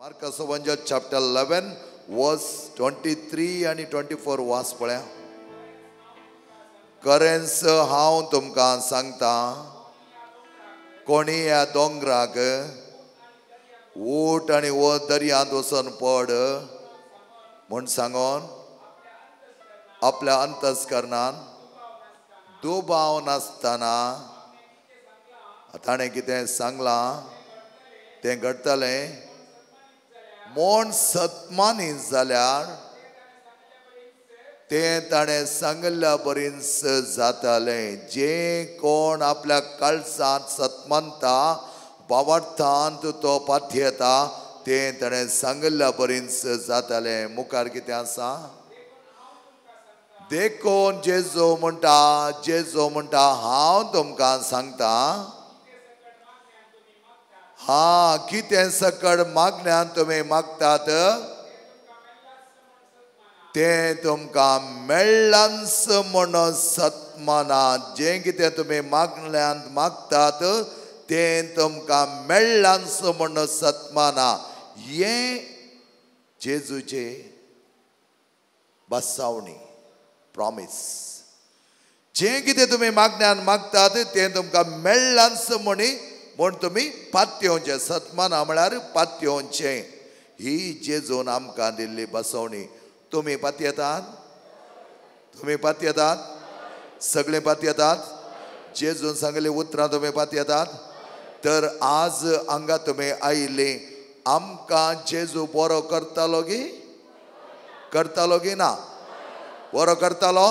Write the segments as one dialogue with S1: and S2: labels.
S1: मार्कास वंजल chapter 11 वर्स 23 आनी 24 वास पळया. खरेंच हांव तुमकां सांगता, कोणी ह्या दोंगराक ऊट आनी वो दर्यांत वचून पड म्हूण सांगोन आपल्या अंतस्करणान दुबाव नासतना ताणें कितें सांगलां तें घडटलें म्हूण सत्मानीत जाल्यार तें ताणें सांगिल्ल्या बरीच जातालें. जे कोण आपल्या काळजांत सत्मानता बावार्थांत तो पाथयेता तें ताणें सांगिल्ल्या बरीच जातालें. मुखार कितें आसा? देखून जेजू म्हणटा, जेजू म्हणटा हांव तुमकां सांगता, हा कितें सकड मागण्यान तुमी मागतात तें तुमकां मेळ्ळांच म्हूण सत्माना. जें कितें तुमी मागण्यान मागतात तें तुमकां मेळ्ळांच म्हूण सत्माना. हें जेजूचे बसावणी प्रॉमीस. जें कितें तुमी मागण्यान मागतात तें तुमकां मेळ्ळांच म्हणी म्हूण तुमी पातयेवचें. सत्माना म्हळ्यार पातयेवचें. ही जेजून आमकां दिल्ली बसवणी. तुमी पातयेतात? तुमी पातयेतात? सगळे पातयेतात? जेजून सांगली उतरां तुमी पातयेतात? तर आज हांगा तुमी आयिल्ली, आमकां जेजू बरो करतालो गी? करतालो गी ना? बरो करतालो?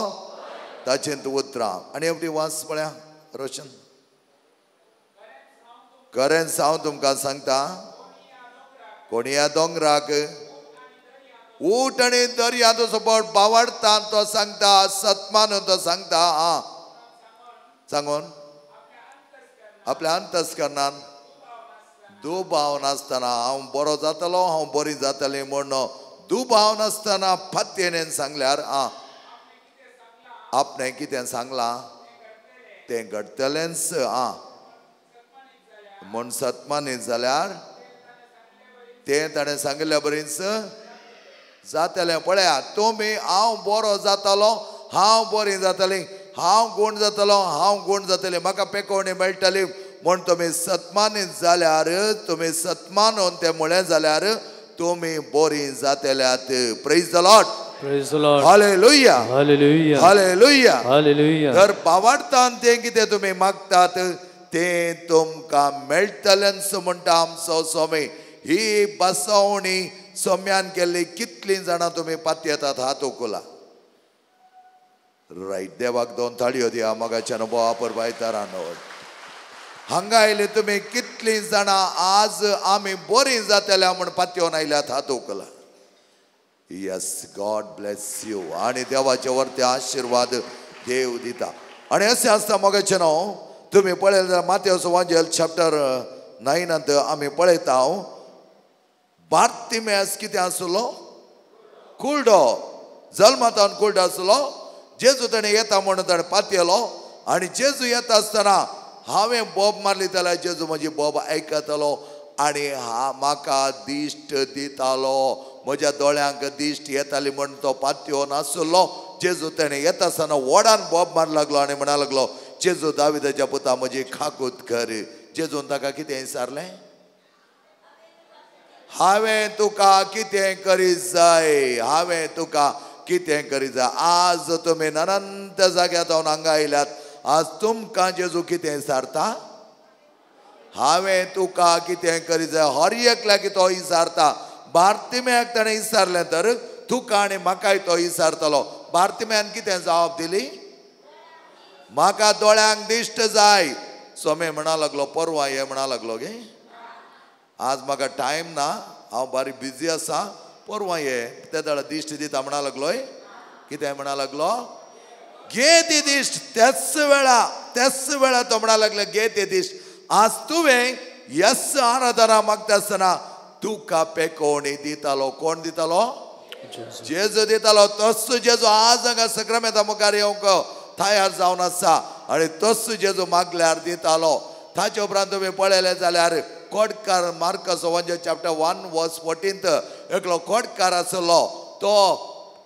S1: ताचें उतरां आनी एवढी वास पळया रोशन. खरेंच हांव तुमकां सांगता, कोणी ह्या दोंगराक ऊट आनी दर्यांत सपोट बावाडता तो सांगता, सत्मानून तो सांगता, आं सांगून आपल्या अंतस्करणान दुबाव नासतना हांव बरो जातलो, हांव बरी जातली म्हूण दुबाव नासतना पातयेन सांगल्यार आं आपणें कितें सांगलां तें घडटलेंच. आं म्हूण सत्मानीत जाल्यार तें ताणें सांगिल्ल्या बरीच जातलें. पळया तुमी हांव बरो जातालो, हांव बरी जातली, हांव गूण जातलो, हांव गूण जातली, म्हाका पेकोवणी मेळटली म्हूण तुमी सत्मानीत जाल्यार, तुमी सत्मानून तें म्हळें जाल्यार तुमी बरी जातल्यात. Praise the Lord.
S2: Praise the Lord.
S1: Hallelujah.
S2: Hallelujah.
S1: Hallelujah.
S2: Hallelujah.
S1: तर बावार्थान तें कितें तुमी मागतात तें तुमकां मेळटलेंच म्हणटा आमचो स्वामी. ही बसवणी सोम्यान केल्ली. कितलीं जाणां तुमी पातयेतात हात उखला? रायट, देवाक दोन ताळयो दिया मगाच्यान वापर बायतारान. हांगा आयले तुमी कितलीं जाणां आज आमी बरीं जातल्या म्हूण पातयेवन आयल्यात हात उखला? Yes, God bless you. आनी देवाचे वरते आशिर्वाद देव दिता. आनी अशें आसता मगाचें न्हू, तुमी पळयलें जाल्यार मातेवस वांजेल चॅप्टर 9 आमी पळयता बार्तिमेस कितें आसलो? कुलडो. जल्मातान कुलडो आसलो. जेजू ताणें येता म्हणून ताणें पातयेलो आनी जेजू येता आसतना हांवें बोब मारली जाल्यार जेजू म्हजी बोब आयकतलो आनी हा म्हाका दिश्ट दितालो, म्हज्या दोळ्यांक दिश्ट येताली म्हूण तो पातयेवन आसलो. जेजू ताणें येता आसतना व्हडान बोब मार लागलो आनी म्हणा लागलो, जेजू दाविदाच्या पुता म्हजी खाकूत कर. जेजून ताका कितें विचारलें? हांवें तुका कितें करीत जाय, हांवें तुका कितें करीत जाय. आज तुमी अनंत जाग्यार जावन हांगा आयल्यात, आज तुमकां जेजू कितें विचारता? हांवें तुका कितें करीत जाय. हर एकल्याक तो विचारता. बार्तिमेयाक ताणें विचारलें तर तुका आनी म्हाकाय तो विचारतलो. बार्तिमेयान कितें जबाब दिली? म्हाका दोळ्यांक दिश्ट जाय. सोमे म्हणा लागलो, परवा ये म्हणा लागलो गे, आज म्हाका टायम ना, हांव बारीक बिजी आसा, परवा ये. ते दोळ्या दिश्ट दिता म्हणा लागलोय. कितें म्हणा लागलो? घे ती दिश्ट. त्याच वेळा, त्याच वेळा तो म्हणा लागलो, घे ती दिश्ट. आज तुवें यस आराधना मागता आसतना तुका पेकोवणी दितालो. कोण दितालो? जेजू दितालो. तोच जेजू आज हांगा सक्रामेंता मुखार येवंक तयार जावन आसा आनी तोच जेजू मागल्यार दितालो. ताचे उपरांत तुमी पळयलें जाल्यार कोडकार, मार्कस चॅप्टर 1 वर्स 14 एकलो कोडकार आसलो, तो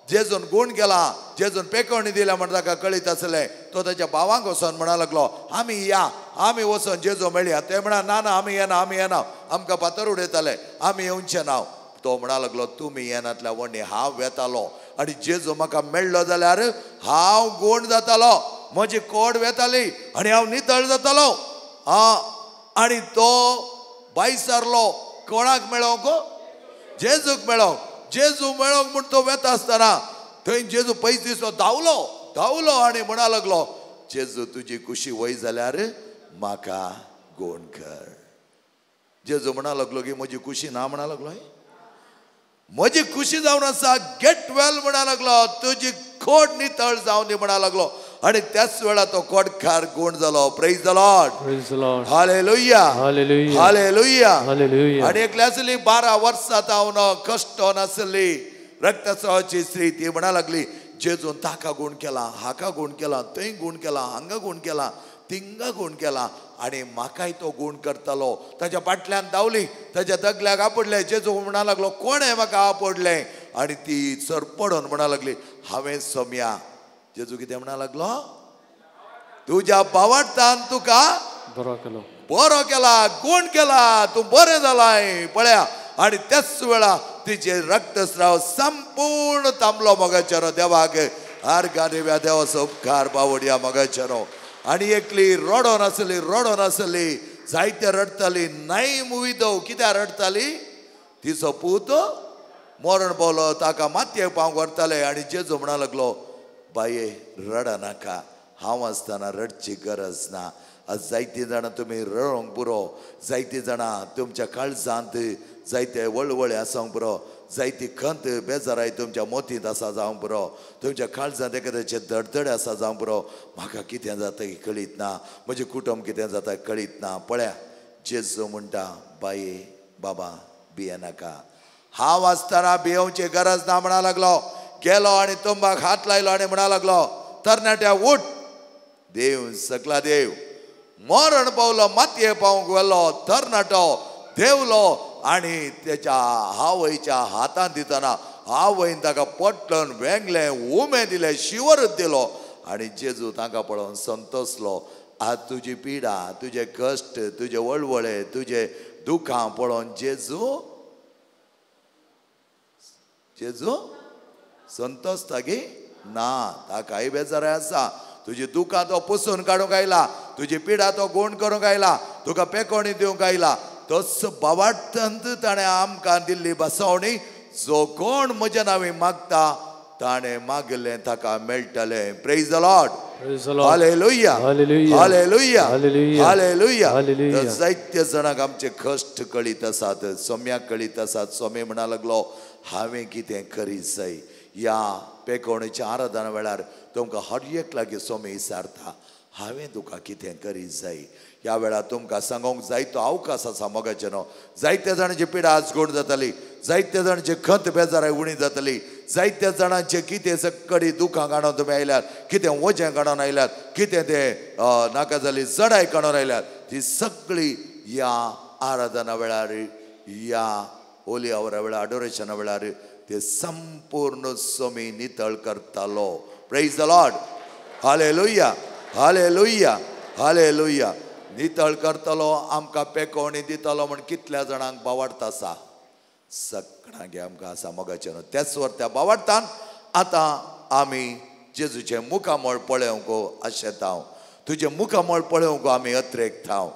S1: जेजून गूण केला, जेजून पेकवणी दिल्या म्हण ताका कळीत आसलें. तो ताच्या भावांक वचोन म्हणा लागलो, आमी या, आमी वचोन जेजू मेळया. ते म्हणा, ना ना, आमी येना, आमी येना, आमकां फातर उडयताले, आमी येवचे ना. तो म्हणा लागलो, तुमी येनातल्या वणी हांव वेतालो आनी जेजू म्हाका मेळ्ळो जाल्यार हांव गूण जातालो, म्हजी कोड वेताली आनी हांव नितळ जातालो. आनी तो बाय सारलो, कोणाक मेळोंक? जेजूक मेळोंक. जेजू मेळोंक म्हूण तो वेता आसतना थंय जेजू पयस दिसलो, धांवलो धांवलो आनी म्हणा लागलो, जेजू तुजी कुशी वय जाल्यार म्हाका गूण कर. जेजू म्हणा लागलो की म्हजी कुशी ना म्हणा लागलो, म्हजी खुशी जावन आसा, गेट वेल म्हणा लागलो, तुजी खोड नितळ जावन दी म्हणा लागलो. आनी त्याच वेळा तो कोडकार गूण जालो. Praise the Lord, hallelujah, hallelujah. आनी एकली आसली 12 वर्सां जावन कश्ट नासली रक्तस्रावाची स्त्री, ती म्हणा लागली, जेजून ताका गूण केला, हाका गूण केला, थंय गूण केला, हांगा गूण केला, तिंगा गूण केला आनी म्हाकाय तो गूण करतालो. ताच्या फाटल्यान धांवली, ताच्या दगल्याक आपडलें. जेजू म्हणा लागलो, कोणें म्हाका आपडलें? आनी ती सरपडून म्हणा लागली, हांवें सोम्या. जेजू कितें म्हणा लागलो? तुज्या बावडतान तुका
S2: बरो केलो,
S1: बरो केला, गूण केला, तूं बरें जालाय पळया. आनी त्याच वेळा तिचे रक्तस्राव संपूर्ण थांबलो. मोगाचेरो देवाक हार गादेव्या देवाचो उपकार बावडया मोगाचेरो. आनी एकली रडोन आसली, रडोन आसली, जायते रडटाली, नाय मुवी दव. कित्याक रडटाली? तिचो पूत मरण पावलो, ताका मातयेक पावंक व्हरताले. आनी जेजू म्हणा लागलो, बाये रडनाका, हांव आसतना रडची गरज ना. आज जायतीं जाणां तुमी रडोंक पुरो, जायतीं जाणां तुमच्या काळजांत जायते वळवळे आसूंक पुरो, जायती खंत बेजाराय तुमच्या मोतींत आसा जावंक पुरो, तुमच्या काळजांत एखाद्याचे धडधडे आसा जावंक पुरो. म्हाका कितें जाता कळीत ना, म्हजें कुटुंब कितें जाता कळीत ना. पळया जेजू म्हणटा, बाये बाबा भियेनाका, हांव आसतना भियोवची गरज ना म्हणा लागलो. गेलो आनी तुंबाक हात लायलो आनी म्हणा लागलो, तरणाट्या उठ. देव सकला देव मरण पावलो, मातये पावंक व्हेलो, तरणाटो देवलो आनी त्याच्या आवयच्या हातान दितना आवयन ताका पटलन वेंगलें, उमे दिले, शिवरूच दिलो. आनी जेजू तांकां पळोवन संतोसलो. आज तुजी पिडा, तुजे कश्ट, तुजे वळवळे, तुजे दुखां पळोवन जेजू जेजू संतोसता की ना? ताकाय बेजाराय आसा. तुजी दुखां तो पुसून काडूंक आयला, तुजी पिडा तो गूण करूंक आयला, तुका पेकोणी दिवंक आयला. तस बावाटंत ताणें आमकां दिल्ली बसवणी, जो कोण म्हज्या नांवी मागता ताणें मागलें ताका मेळटलें. Praise the Lord, hallelujah, hallelujah, hallelujah. जायते जाणांक आमचे कश्ट कळीत आसात, सोम्याक कळीत आसात. सोमे म्हणा लागलो, हांवें कितें करीत जाय. ह्या पेकोवणेच्या आराधना वेळार तुमकां हर एक लागीं सोमे विचारता, हांवें तुका कितें करीत जाय. ह्या वेळार तुमकां सांगूंक जायतो अवकाश आसा मोगाचे न्हू. जायत्या जाणांची पिडा आज गूण जाताली, जायत्या जाणांची खंत बेजाराय उणी जाताली, जायत्या जाणांचे कितें सकडी दुखां काडून तुमी आयल्यात, कितें वजें काडून आयल्यात, कितें तें नाका जाली जडाय काडून आयल्यात, ती सगळी ह्या आराधना वेळार, ह्या होली आवरा वेळार, अडोरेशना वेळार ते संपूर्ण सोमी नितळ करतालो. Praise the Lord, hallelujah, hallelujah, hallelujah. नितळ करतलो, आमकां पेकोवणी दितलो म्हण कितल्या जाणांक बावडता आसा, सगळ्यांक आमकां आसा मोगाचें न्हू. त्याच वर त्या बावडतान आतां आमी जेजूचें मुखामळ पळोवंक अशें हांव, तुजें मुखामळ पळोवंक आमी अत्रेक थाव.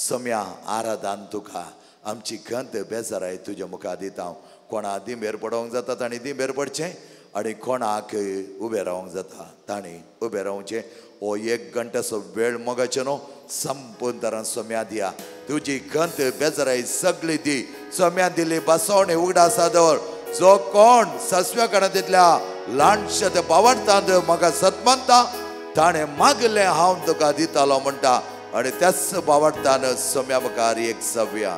S1: सम्या आराधान तुका, आमची खंत बेजाराय तुज्या मुखार दिता. कोणा दिंबेर पडोवंक जाता तांणी दिंबेर पडचें आनी कोणाक उबें रावंक जाता तांणी उबें रावचें. हो एक घंट्याचो वेळ मोगाचें न्हू, संपूर्ण तरान सोम्या दिया. तुजी खंत बेजाराय सगळी दी. सोम्या दिली बसवणी उगडासा दवर. जो कोण ससव्या काळांतल्या ल्हानशा त्या बावडतांत म्हाका सत मानता ताणें मागलें हांव तुका दितालो म्हणटा. आनी त्याच बावडतान सोम्या मुखार एक सव्या.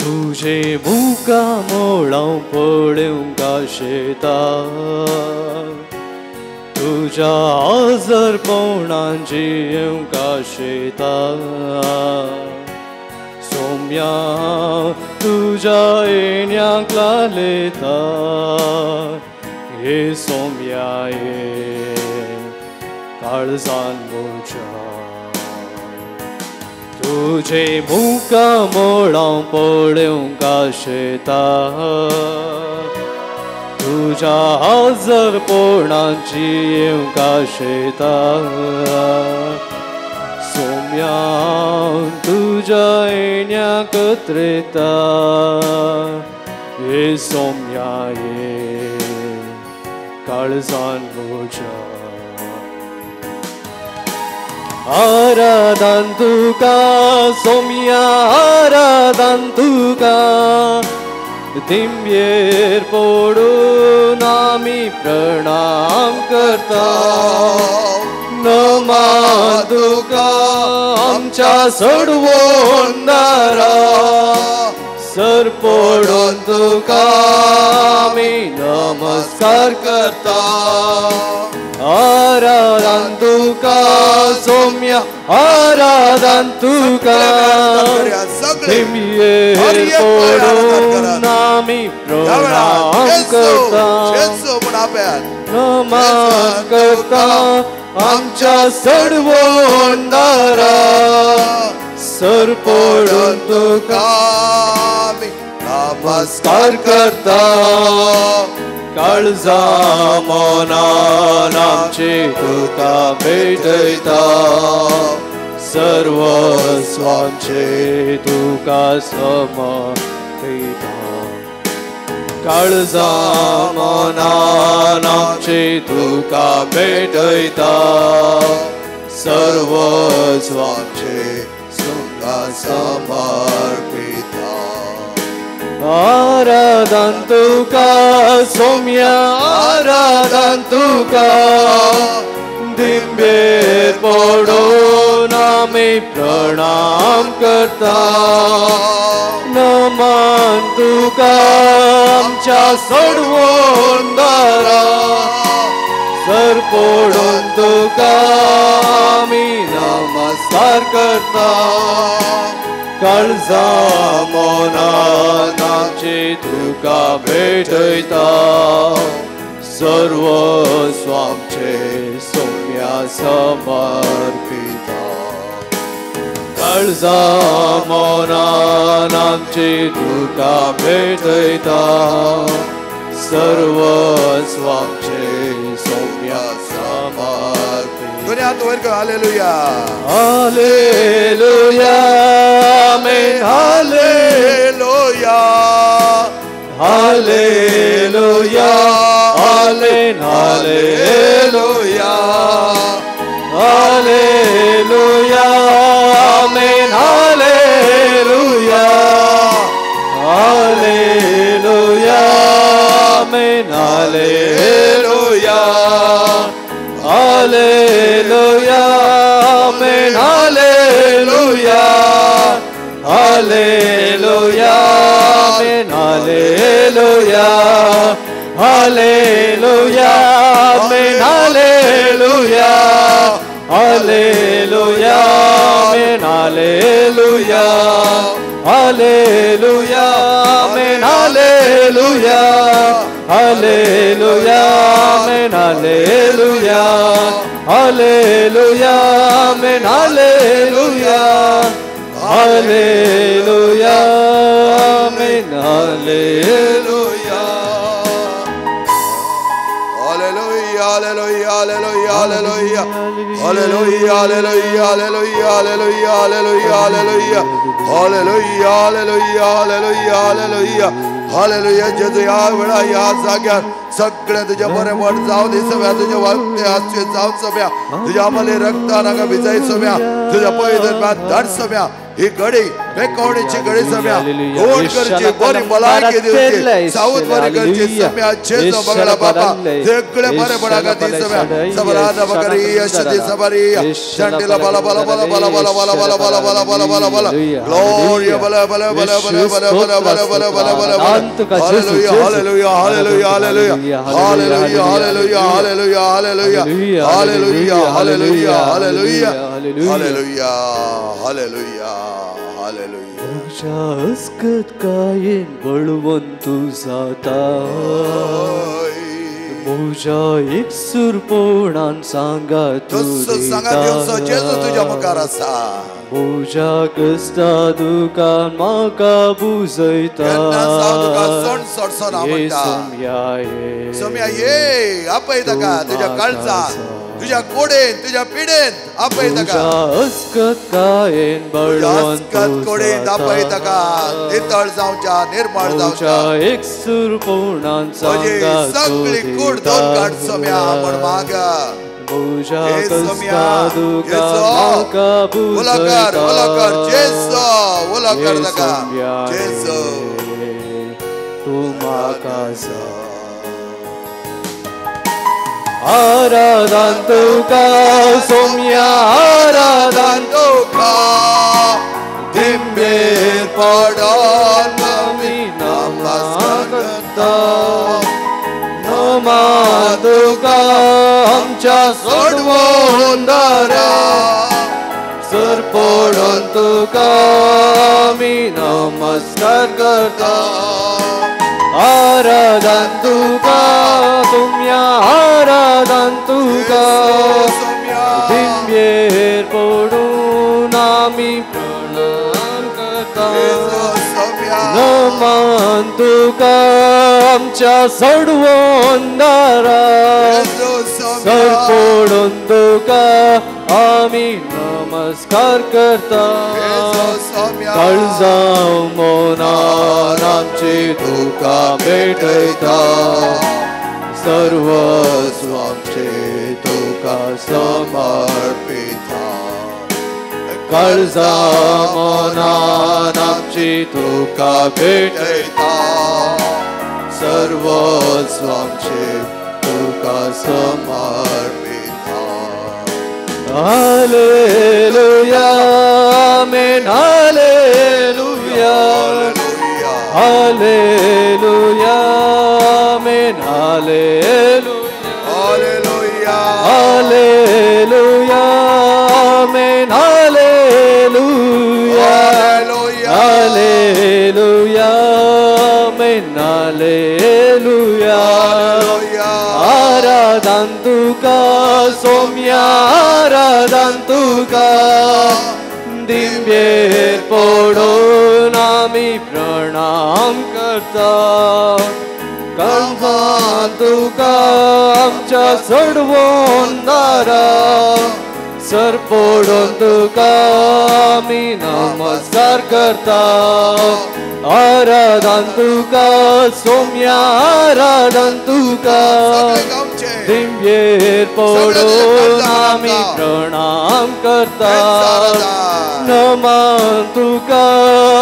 S2: तुझे मुका मोळां पळोवंक आशेता तुज्या आजरपणान जियेवंक आशेता सोम्या तुज्या येण्याक लालेता हे सोम्या ये काळजान म्हज्या तुझे मुका मोळां पळोवंक आशेता तुझ्या आजरपणान जियेवंक आशेता सोम्या तुझ्या येण्याक त्रेता हे सोम्या ये काळजान म्हज्या आराधन तुका सोम्या आराधन तुका दिंबेर पडून आमी प्रणाम करता नमान तुका आमच्या सडवोंदारा सर पडून तुका आमी नमस्कार करता आराधन तुका सोम्या आराधन तुका दिंबेर पडून आमी प्रणाम करता नमान करता आमच्या सडवोंदारा सर पडून तुका
S1: आमी
S2: नमस्कार करता काळजा मनान आमचे तुका भेटयता सर्वस्व आमचे तुका समर्पिता काळजा मनान आमचे तुका भेटयता सर्वस्व आमचे
S1: तुका समर्पिता
S2: आराधन तुका सोम्या आराधन तुका दिंबेर पडून आमी प्रणाम करता नमान तुका आमच्या सडवोंदारा सर पडून तुका आमी नमस्कार करता काळजा मनान आमचे तुका भेटयता सर्वस्व आमचे सोम्या समर्पिता काळजा मनान आमचे तुका भेटयता सर्वस्व आमचे सोम्या समर्पिता.
S1: दोन्ही हात वयर कर. Hallelujah
S2: hallelujah amen
S1: hallelujah
S2: hallelujah amen hallelujah hallelujah amen hallelujah hallelujah amen hallelujah hallelujah amen hallelujah hallelujah amen hallelujah hallelujah amen hallelujah hallelujah amen hallelujah hallelujah amen hallelujah hallelujah amen hallelujah hallelujah amen hallelujah hallelujah amen hallelujah
S1: hallelujah hallelujah hallelujah hallelujah hallelujah hallelujah hallelujah hallelujah hallelujah hallelujah hallelujah hallelujah hallelujah hallelujah. जेजू ह्या वेळा ह्या जाग्यार सगळे तुझ्या बरें वट जावं दी सगळ्या, तुझ्या वागते हास्य जावं सगळ्या, तुझ्या आमले रक्तान हांगा भिजाय सगळ्या, तुझ्या पवित्र धाड सगळ्या. ही घडी बेकोणीची घडी सम्या गोड करची बरी भलायकी दिवची सावध बरी करची सम्या जेजू बगला बापा सगळे बरेपणा खातीर सम्या सबरादा बकरी यशदी सबरी चंडीला बला बला बला बला बला बला बला बला बला बला बला बला ग्लोरिया बला बला बला बला बला बला बला बला बला बला hallelujah hallelujah hallelujah hallelujah hallelujah hallelujah hallelujah hallelujah hallelujah hallelujah hallelujah hallelujah hallelujah hallelujah.
S2: तुझ्या अस्कत कायेन बळवंत जाता म्हज्या एकसूरपणान सांगा तूं
S1: तुज्या मुखार आसा
S2: म्हज्या कश्टा दुकान म्हाका बुजयता
S1: सोम्या ये आपय ताका तुज्या काळजान तुझ्या कोडेन तुझ्या पिडेन आपय ताका
S2: अस्कत कायेन बळवंत
S1: कोडेन आपय ताका नितळ जावच्या निर्मळ जावच्या
S2: एकसूरपणान सांगा
S1: सगळी कूड दोन काड सोम्या म्हण माग
S2: म्हज्या कश्टा दुकान म्हाका बुजयता तूं म्हाका आराधन तुका सोम्या आराधन
S1: तुका दिंबेर पडोन
S2: आमी नमस्कार करता नमा तुका आमच्या सोडवणदारा सर पडोन तुका आमी नमस्कार करता आराधन तुका सोम्या आराधन तुका दिंबेर पडून आमी प्रणाम करता नमन तुका आमच्या सोडवणदारा सर पडून तुका आमी नमस्कार करता काळजा मनान आमची तुका भेटयता सर्वस्व आमचे तुका समर्पिता काळजा मनान आमची तुका भेटयता सर्वस्व आमचे तुका समर्पिता. Hallelujah amen hallelujah hallelujah amen hallelujah
S1: hallelujah
S2: hallelujah amen hallelujah hallelujah amen hallelujah. आराधन तुका सोम्या आराधन तुका दिंबेर पडून आमी प्रणाम करता काळजान तुका आमच्या सोडवणदारा सर पडून तुका आमी नमस्कार करता आराधन तुका सोम्या आराधन तुका दिंबेर पडून आमी प्रणाम करता नमन तुका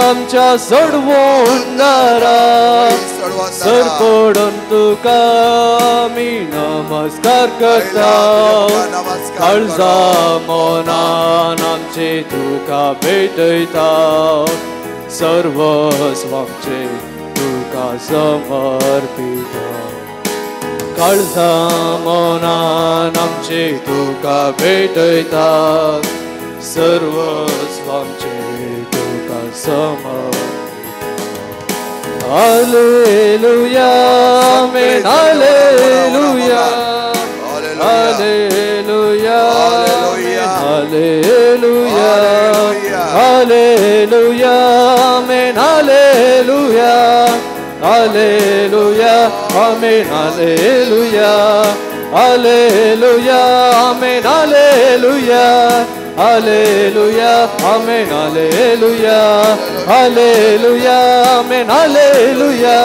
S2: आमच्या सोडवणदारा सर पडून तुका आमी नमस्कार करता काळजा मनान आमचे तुका भेटयता सर्वस्व आमचे तुका समर्पिता काळजा मनान आमचे तुका भेटयता सर्वस्व आमचे तुका समर्पिता. Hallelujah amen hallelujah hallelujah hallelujah hallelujah amen hallelujah hallelujah amen hallelujah hallelujah amen hallelujah hallelujah amen hallelujah hallelujah amen hallelujah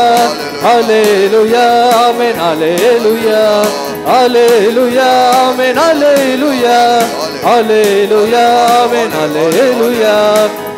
S2: hallelujah amen hallelujah hallelujah amen hallelujah hallelujah amen hallelujah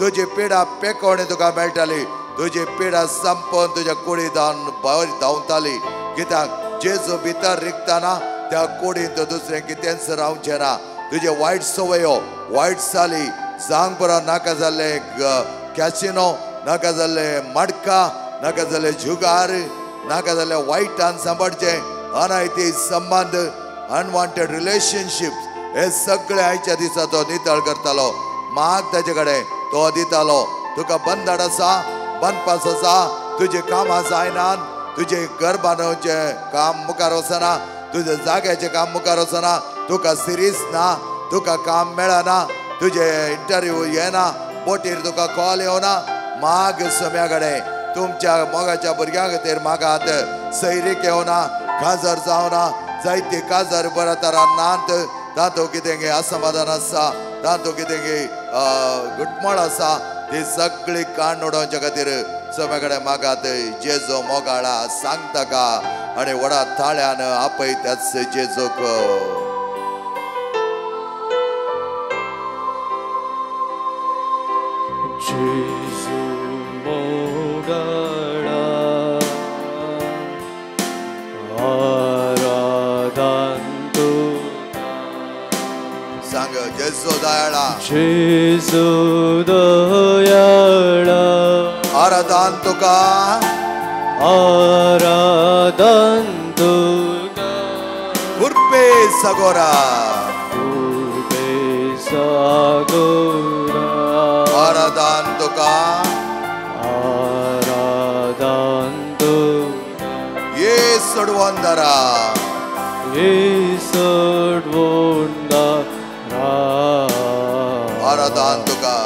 S1: तुजी पिडा पेकोवणी तुका मेळटाली, तुजी पिडा संपोवन तुज्या कुडी धांवन भायर धांवताली. कित्याक जेजू भितर रिगताना त्या कुडींत दुसरें कितेंच रावचें ना. तुजे वायट संवयो, वायट चाली, जावंक पुरो नाका जाल्ले कॅसिनो, नाका जाल्ले मडका, नाका जाल्ले जुगार, नाका जाल्ले वायटान सांबाळचें अनायती संबंद, अनवॉन्टेड रिलेशनशीप, हे सगळे आयच्या दिसा तो नितळ करतालो. माग ताजे कडेन तो दितालो. तुका बंदड आसा, बनपास आसा, तुजें कामां जायना, तुजें घर बांदोवचें काम मुखार वचना, तुजें जाग्याचें काम मुखार वचना, तुका सिरीज ना, तुका काम मेळना, तुजें इंटरव्यू येना, बोटीर तुका कॉल येवना, माग सम्या कडेन. तुमच्या मोगाच्या भुरग्यां खातीर मागात. सैरीक येवना, काजार जावना, जायते काजार बऱ्या तरान नात, तातूंत कितें असमाधान आसा, तातूंत कितें घुटमळ आसा, ती सगळी काण उडोवच्या खातीर सम्या कडेन मागात. जेजो मोगाळा सांगता का आनी व्हडा ताळ्यान आपय त्याच जेजोक.
S2: जेजू मोगाळा आराधन तुका.
S1: सांग जेजू दयाळा,
S2: जेजू दयाळा
S1: आराधन तुका,
S2: आराधन तुका.
S1: कृपे सगोरा,
S2: कृपे सागोरा
S1: आराधन तुका,
S2: आराधन तुका.
S1: ये सोडवंदरा,
S2: ये सोडवंदरा
S1: आराधन तुका.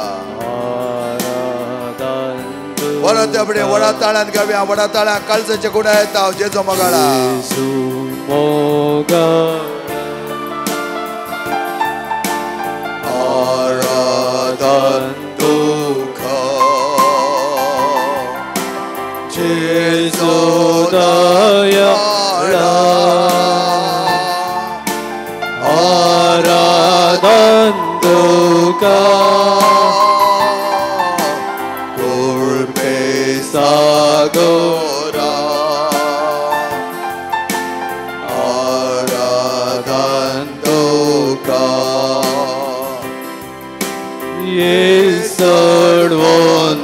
S2: आराधन तुका.
S1: परत आपणे व्हडा ताळ्यान गावया, व्हडा ताळ्यान काळजाचे गुणा येता. जेजू मोगाळा,
S2: जेजू मोगाळा
S1: आराधन तुका,
S2: जेजू दयाळा आराधन तुका.
S1: कृपे सागोरा आराधन तुका.
S2: ये सोडवंदरा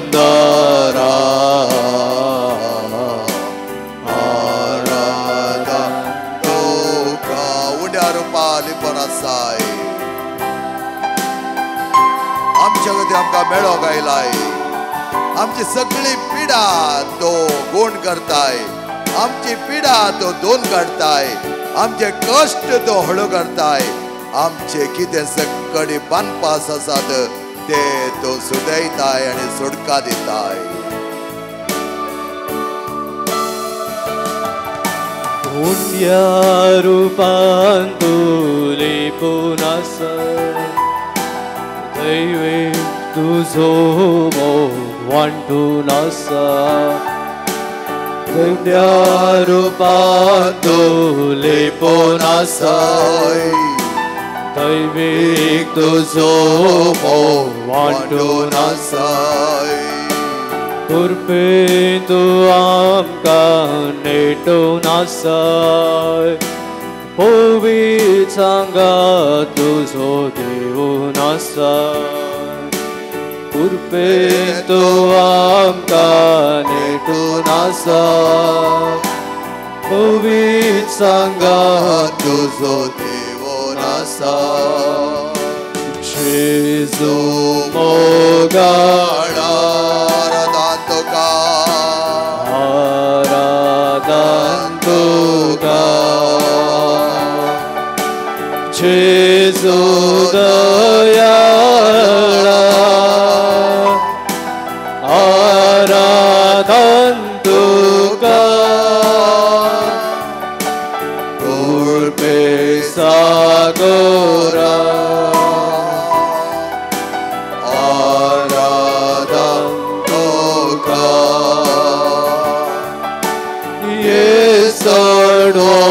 S1: आराधन तुका. उण्या रुपा लिपोन आसाय आमच्या खातीर आमकां मेळोंक आयलाय. आमची सगळी पिडा तो गुण करताय, आमची पिडा तो दोन काडताय, आमचे कश्ट तो हळू करताय, आमचे कितें सगळे बांदपास आसात ते तो सुटयताय आनी सुटका दिताय.
S2: उण्या रुपान तूं लिपून आसा, दैवे तुजो मोग वांटून आसा. उण्या रुपान तूं लिपून आसा, दैवीक तुजो मोग वांटून आसा. कृपे तूं आमकां नेटून आसा, पवित्र सांगा तुजो देवून आसा. कृपे तूं आमकां नेटून आसा, पवित्र सांगा
S1: तुजो देवून आसा.
S2: जेजू मोगाळा
S1: आराधन तुका,
S2: आराधन तुका. जेजू दयाळा आराधन तुका. कृपे सागोरा
S1: आराधन तुका.
S2: ये सोडवंदरा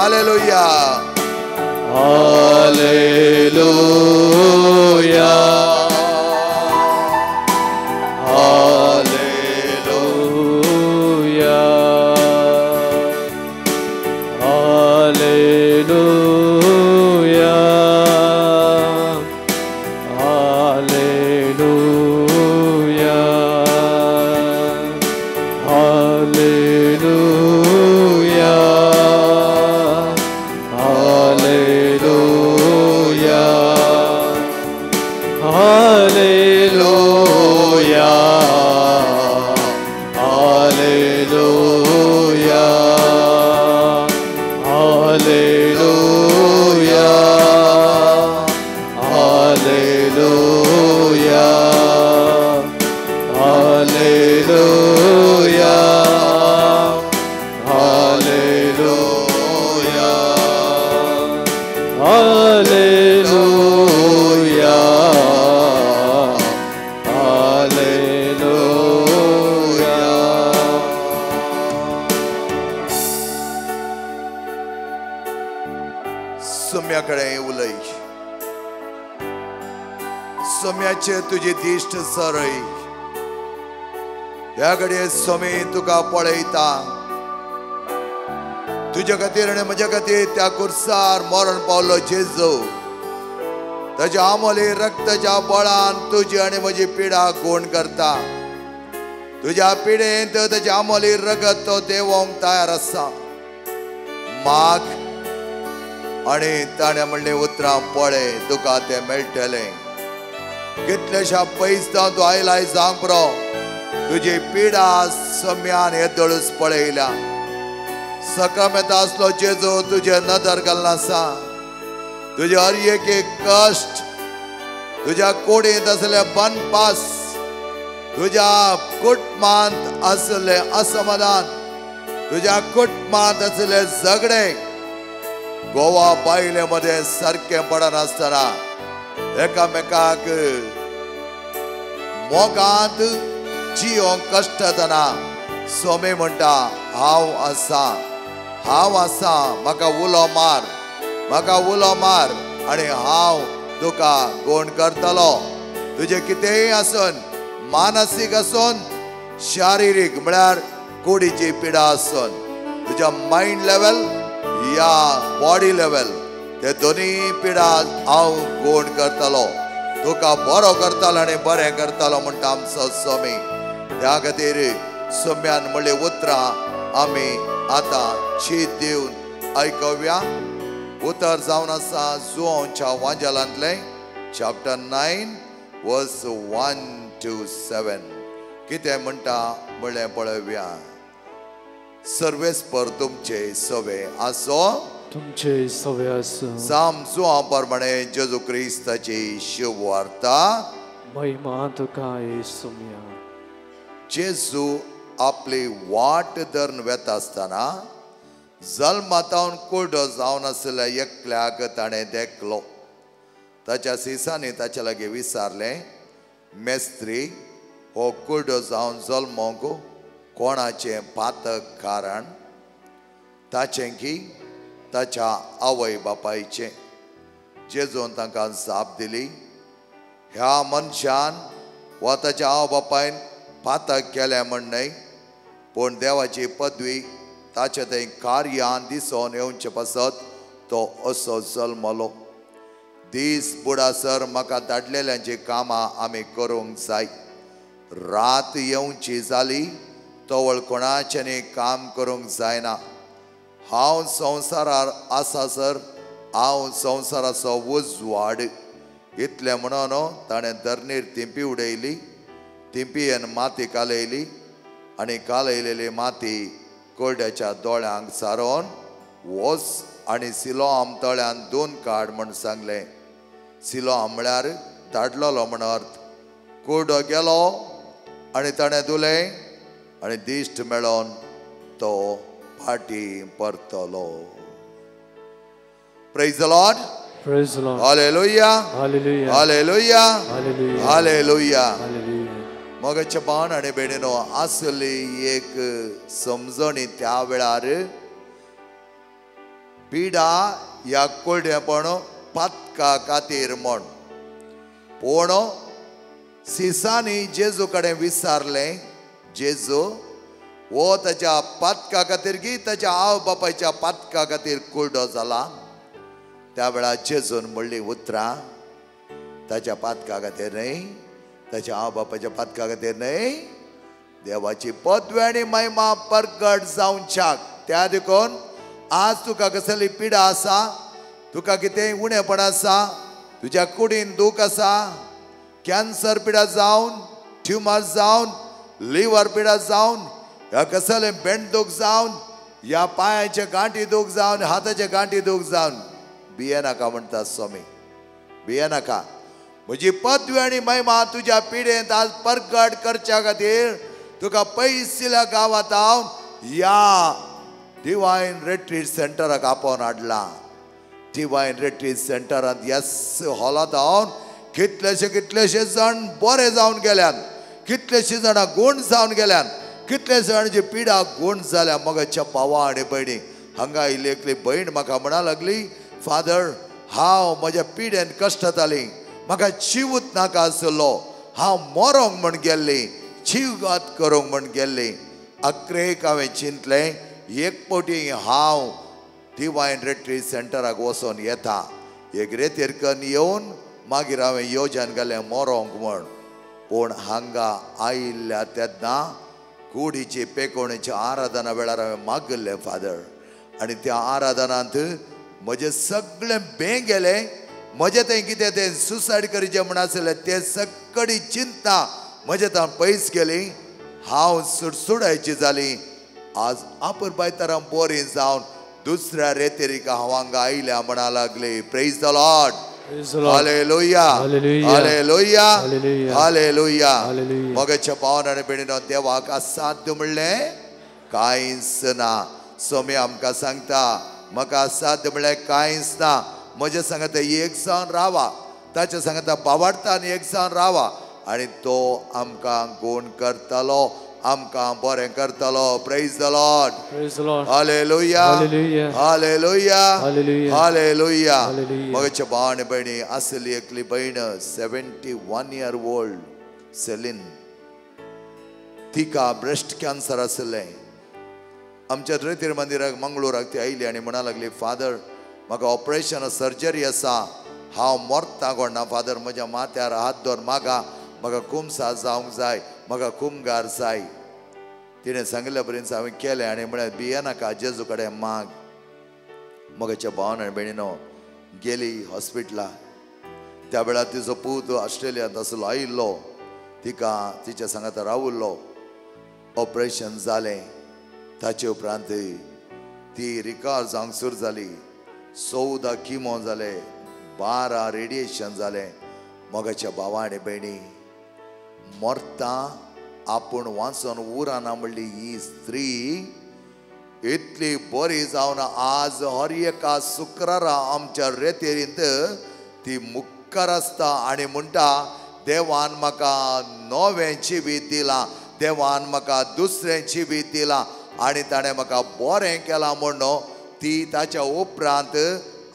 S1: Hallelujah,
S2: hallelujah, hallelujah, hallelujah, hallelujah, hallelujah, hallelujah, hallelujah, hallelujah, hallelujah, hallelujah, hallelujah, hallelujah, hallelujah, hallelujah.
S1: Saumya कडेन उलय, सोम्याचेर तुजी दिश्ट सरय. ह्या घडये सोमी तुका पळयता. तुज्या खातीर आनी म्हज्या खातीर त्या कुर्सार मरण पावलो जेजू. ताच्या आमोली रक्ताच्या बळान तुजी आनी म्हजी पिडा गुण करता. तुज्या पिडेंत ताच्या आमोली रगत तो देवोंक तयार आसा. माग आनी ताणें म्हणलें उतरां पळय, तुका तें मेळटलें. कितल्याश्या पयस तूं आयलाय जावंक पुरो, तुजी पिडा सम्यान येदोळूच पळयल्या. सकामेत आसलो जेजू तुजे नदर घालना आसा. तुजे हर एक एक कश्ट, तुज्या कुडींत आसले बनपास, तुज्या कुटुंबांत आसले असमाधान, तुज्या कुटुंबांत आसले झगडे, गोवा बायले मदें सारकें पडनासतना एकामेकाक मोगांत जियोंक कश्टतना सोमी म्हणटा, हांव आसा, हांव आसा, म्हाका उलो मार, म्हाका उलो मार आनी हांव तुका गुण करतलो. तुजें कितेंय आसून, मानसीक आसून, शारिरीक म्हळ्यार कुडीची पिडा आसून, तुज्या मायंड लेवल या बॉडी लेवल, ते दोनूय पिडा हांव गुण करतलो, तुका बरो करतलो आनी बरें करतलो म्हणटा आमचो स्वामी. त्या खातीर सोम्यान म्हणले उतरां आमी आतां चीत दिवन आयकुया. उतर जावन आसा जुवांच्या वांजालांतलें चॅप्टर 9 वर्स 1 to 7. कितें म्हणटा म्हणलें पळोवया. सर्वेस्पर तुमचे सवे आसो,
S2: तुमचे सवे आसो.
S1: साम जुवां प्रमाणे जेजू क्रिस्ताची शुभवार्ता.
S2: महिमा तुका येसुम्या.
S1: जेजू आपली वाट धरून वेता आसतना जल्मातावन कुड्डो जावन आशिल्ल्या एकल्याक ताणें देखलो. ताच्या सिसांनी ताच्या लागीं विचारलें, मेस्त्री, हो कुड्डो जावन जल्मोंक कोणाचें पातक कारण, ताचें की ताच्या आवय बापायचें? जेजून तांकां जाप दिली, ह्या मनशान वा ताच्या आवय बापायन पातक केलें म्हण न्हय, पूण देवाची पदवी ताचे थंय कार्यान दिसून येवचे पासत तो असो जल्मलो. दीस बुडासर म्हाका धाडलेल्यांची कामां आमी करूंक जाय. रात येवची जाली तवळ कोणाच्यानी काम करूंक जायना. हांव संवसारार आसा सर हांव संवसाराचो उजवाड. इतलें म्हणून ताणें धरणीर तिंपी उडयली, तिंपयेन माती कालयली आनी कालयलेली माती कोरड्याच्या दोळ्यांक सारोवन वच आनी सिलोआम तळ्यान दोन काड म्हण सांगलें. सिलोआम म्हळ्यार धाडलेलो म्हण अर्थ. कुरडो गेलो आनी ताणें धुलें आनी दिश्ट मेळोन तो फाटीं परतलो. Praise the Lord.
S2: Praise the Lord.
S1: Hallelujah.
S2: Hallelujah.
S1: Hallelujah.
S2: Hallelujah.
S1: Hallelujah.
S2: Hallelujah.
S1: मगाच्या बाण आनी भयणीनो आसली एक समजणी त्या वेळार पिडा ह्या कुड्डेपण पातका खातीर म्हण. पूण सिसांनी जेजू कडेन विचारलें, जेजू हो ताच्या पातका खातीर की ताच्या आवय बापायच्या पातका खातीर कुड्डो जाला? त्या वेळार जेजून म्हणली उतरां, ताच्या पातका खातीर न्हय, ताच्या आवय बापायच्या पातका खातीर न्हय, देवाची पदवी आनी महिमा परगट जावच्याक. त्या देखून आज तुका कसली पिडा आसा, तुका कितें उणेपण आसा, तुज्या कुडीन दूख आसा, कॅन्सर पिडा जावन, ट्युमर जावन, लिवर पिडा जावन, ह्या कसलें बेंड दूख जावन, ह्या पांयाचे गांठी दूख जावन, हाताचे गांठी दूख जावन, भिये नाका म्हणटा स्वामी, भिये नाका. म्हजी पदवी आनी महिमा तुज्या पिडेंत आज परगट करच्या खातीर तुका पयसिल्या गांवांत हांव ह्या डिवायन रिट्रीट सेंटराक आपोवन हाडला. डिवायन रिट्रीट सेंटरांत ह्या हॉलांत हांव कितलेशे कितलेशे जाण बरे जावन गेल्यान, कितलेशे जाणां गूण जावन गेल्यान, कितले जाणांची पिडा गूण जाल्या. मगाच्या भावा आनी भयणी, हांगा आयिल्ली एकली भयण म्हाका म्हणा लागली, फादर हांव म्हज्या पिडेन कश्टताली, म्हाका जिवूत नाका आसलो, हांव मरोंक म्हण गेल्ली, जीवघात करूंक म्हण गेल्ली. अकरेक हांवें चिंतलें एक फावटी हांव डिवायन रिट्रीट सेंटराक वचोन येता, एक रेतीर कन्न येवन मागीर हांवें येवजण घालें मरोंक म्हण. पूण हांगा आयिल्ल्या तेन्ना कुडीची पेकोणेच्या आराधना वेळार हांवें मागिल्लें फादर, आनी त्या आराधनांत म्हजें सगळें बें गेलें. म्हजें तें कितें तें सुसायड करचें म्हण आसलें तें सगळी चिंता म्हजें तां पयस गेली, हांव सुडसुडायची जाली. आज आपुरबाय तरां बरी जावन दुसऱ्या रेतेरीक हांव हांगा आयल्या म्हणा लागली. Praise the Lord. Hallelujah, hallelujah, hallelujah. मगाच्या पावन आनी भयणीनो, देवाक असाध्य म्हणलें कांयच ना. स्वामी आमकां सांगता म्हाका असाध्य म्हणलें कांयच ना. म्हज्या सांगता एक जावन रावा, ताच्या सांगता बावाडता आनी एक जावन रावा, आनी तो आमकां गूण करतलो, आमकां बरें करतलो. Praise the Lord. Hallelujah, hallelujah, hallelujah. मगाच्या भाव आनी भयणी, आसली एकली भयण 71 year old Celine, तिका ब्रेस्ट कॅन्सर आसलें. आमच्या रेतीर मंदिराक मंगळूराक ती आयली आनी म्हणा लागली, फादर म्हाका ऑपरेशन सर्जरी आसा, हांव मरता कोणा फादर, म्हज्या माथ्यार हात दवर, मागा म्हाका कुमसा जावंक जाय, म्हाका कुमगार जाय. तिणें सांगिल्ल्या पर्यंत हांवें केलें आनी म्हळें भिये नाका, जेजू कडेन माग. मगाच्या भावान आनी भयणीनो गेली हॉस्पिटला. त्या वेळार तिचो पूत ऑस्ट्रेलियांत आसलो, आयिल्लो, तिका तिच्या सांगाता रावल्लो. ऑपरेशन जालें, ताचे उपरांत ती रिकवर जावंक सुरू जाली. 14 किमो जाले, 12 रेडिएशन जालें. मगाच्या भावा आनी भयणी, मरता आपूण वाचून उरना म्हणली ही स्त्री इतली बरी जावन आज हर एका शुक्रारा आमच्या रेतेरींत ती मुखार आसता आनी म्हणटा, देवान म्हाका नवें जिवीत दिलां, देवान म्हाका दुसरें जिवीत दिलां आनी ताणें म्हाका बरें केलां म्हूण. ती ताच्या उपरांत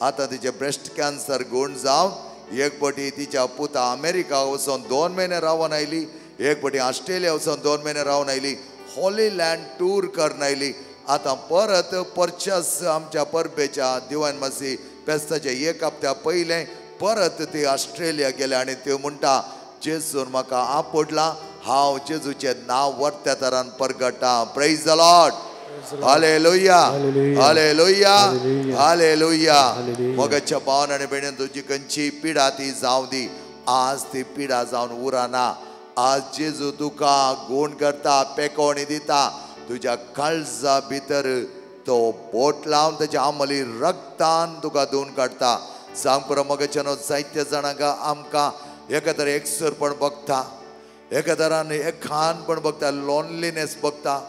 S1: आतां तिचें ब्रेस्ट कॅन्सर गूण जावन एक फावटी तिच्या पुता अमेरिका वचून 2 म्हयने रावन आयली, एक फावटी ऑस्ट्रेलिया वचून 2 म्हयने रावन आयली, हॉलीलँड टूर करून आयली. आतां परत परच्यास आमच्या परबेच्या दिवान मासी फेस्ताच्या एक हप्त्या पयलें परत ती ऑस्ट्रेलिया गेले आनी त्यो म्हणटा, जेजून म्हाका आपडला, हांव जेजूचें नांव वर्त्या तरान परगटा. Praise the Lord. Hallelujah, hallelujah, hallelujah. मगाच्या भावान आनी भयणीन, तुजी खंयची पिडा ती जावं दी, आज ती पिडा जावन उरना. आज जेजू तुका गूण करता, पेकोणी दिता, तुज्या काळजा भितर तो बोट लावन ताच्या आमली रक्तान तुका धुवन काडटा. सांग पुरो मगाच्यानो, जायत्या जाणांक आमकां एका तर एकसरपण बघता, एका तरान एकानपण बघता, लोनलीनेस बघता,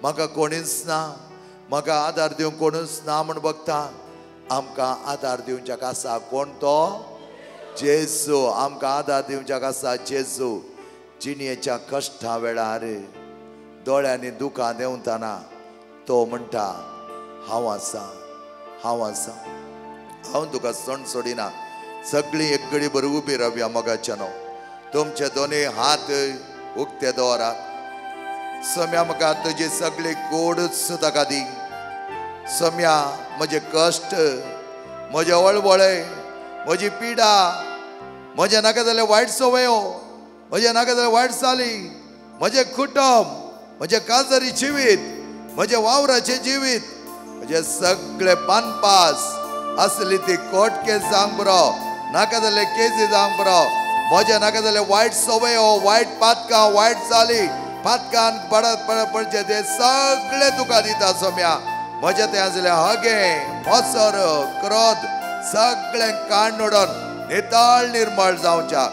S1: म्हाका कोणीच ना, म्हाका आदार दिवंक कोणूच ना म्हूण बघता. आमकां आदार दिवच्याक आसा कोण? तो जेजू. आमकां आदार दिवच्याक आसा जेजू. जिणेच्या कश्टा वेळार दोळ्यांनी दुकां देंवतना तो म्हणटा, हांव आसा, हांव आसा, हांव तुका सण सोडिना. सगळीं एक घडी बरी उबी रावया मोगाच्यानो. तुमचे दोनूय हात उक्ते दवरात. सम्या म्हाका तुजी सगळी गोडच ताका दी. सम्या म्हजे कश्ट, म्हजे वळवळे, म्हजी पिडा, म्हजें नाका जाल्यार वायट संवयो, म्हजें नाका जाल्यार वायट चाली, म्हजें कुटुंब, म्हजें काजरी जिवीत, म्हजें वावराचें जिवीत, म्हजें सगळे बांदपास आसली ती कोर्ट केस जावंक बरो, नाका जाल्यार केसी जावंक बरो, म्हजें नाका जाल्यार वायट संवयो, वायट पातकां, वायट चाली, पातकान पडत पडत पडचें तें सगळें तुका दिता सोम्या. म्हजें तें आसलें हगें, मसर, क्रोध सगळें काण उडोवन नितळ निर्मळ जावच्या.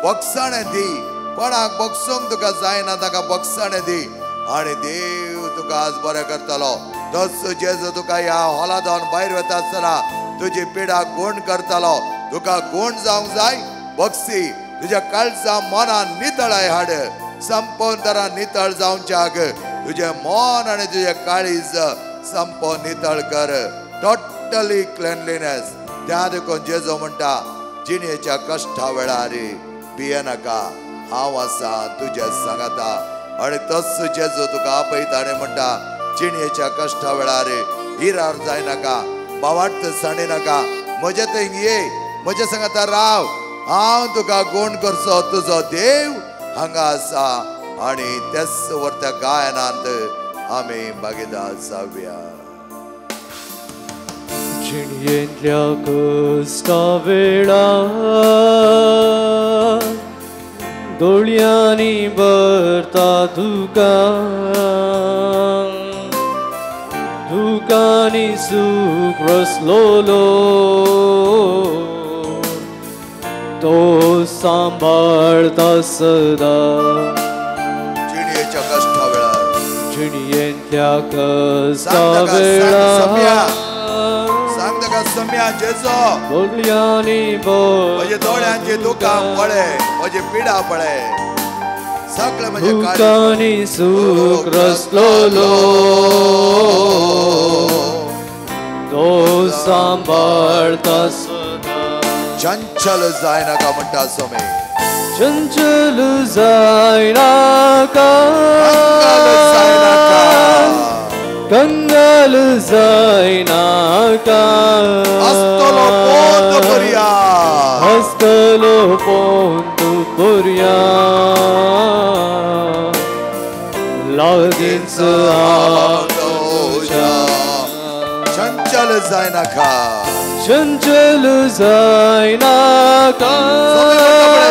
S1: बक्षाणें दी, कोणाक बक्षूंक तुका जायना ताका बक्षाणें दी आनी देव तुका आज बरें करतलो. तस जेजू तुका ह्या हॉला जावन भायर वता आसतना तुजी पिडा गुण करतलो. तुका गुण जावंक जाय बक्षी, तुज्या काळजा मनान नितळाय हाड, संपूर्ण तरा नितळ जावच्याक तुजें मन आनी तुजें काळीज संपूर्ण नितळ कर. Totally cleanliness. त्या देखून जेजू म्हणटा जिणेच्या कश्टा वेळार भियेनाका, हांव आसा तुज्या सांगाता. आनी तस जेजू तुका आपयता आनी म्हणटा जिणेच्या कश्टा वेळार हिरार जायनाका, बावाट सांडिनाका, म्हजे थंय ये, म्हज्या सांगाता राव, हांव तुका गुण करचो तुजो देव हांगा आसा. आनी तेच वरत्या गायनांत आमी भागीदार जावया.
S2: जिणयेंतल्या कश्टा वेळार दोळ्यांनी भरता दुकां, दुकांनी सूख रसलोलो तो सांबाळता सदा.
S1: जिणयेच्या कश्टा वेळार,
S2: जिणयेंतल्या कश्टा वेळार
S1: सांग ताका सम्या जेजो
S2: दोळ्यांनी
S1: म्हजे दोळ्यांची दुकां पळय, म्हजी पिडा पळय, सगळें म्हजें
S2: दुकांनी सूख रसलोलो तो सांबाळता सदा.
S1: चंचल जायनाका म्हणटा सोमे,
S2: चंचल जायनाका,
S1: कंगाल जायनाका,
S2: कंगाल जायनाका,
S1: आसतलो पोंत पर्या,
S2: आसतलो पोंत पर्या, लागींच हांव तुज्या.
S1: चंचल जायनाका,
S2: चंचल जायनाका,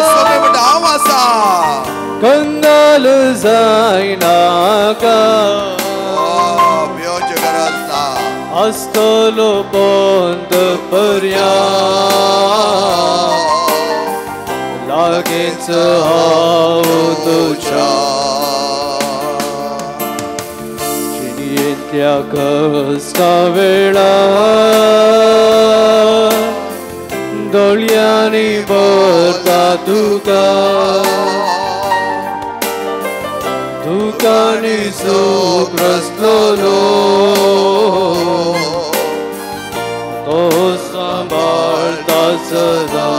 S1: सोमे म्हणटा हांव आसा,
S2: कंगाल जायनाका,
S1: भियोवची गरज ना,
S2: आसतलो पोंत पर्या, लागींच हांव तुज्या. जिणयेंतल्या कश्टा वेळार दोळ्यांनी भरता दुकां, दुकांनी सूख रसलोलो तो सांबाळता सदा.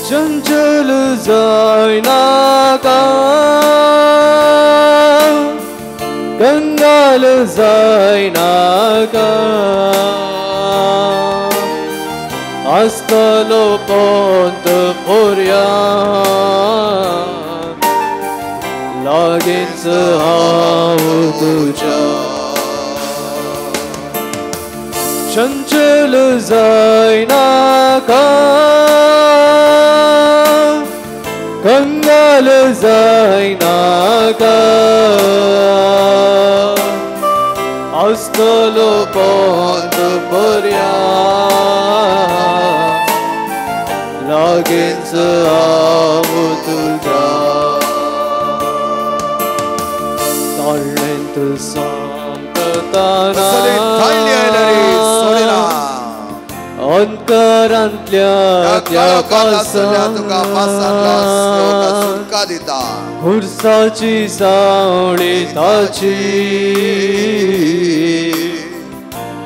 S2: चंचल जायनाका, कंगाल जायनाका, आसतलो पोंत पर्या, लागींच हांव तुज्या. चंचल जायनाका, कंगाल जायनाका, आसतलो पोंत पर्या, लागींच हांव तुज्या. ताळ्ळेंत सोंपताना अंतरांतल्या त्या पासान खुर्साची सावळी ताची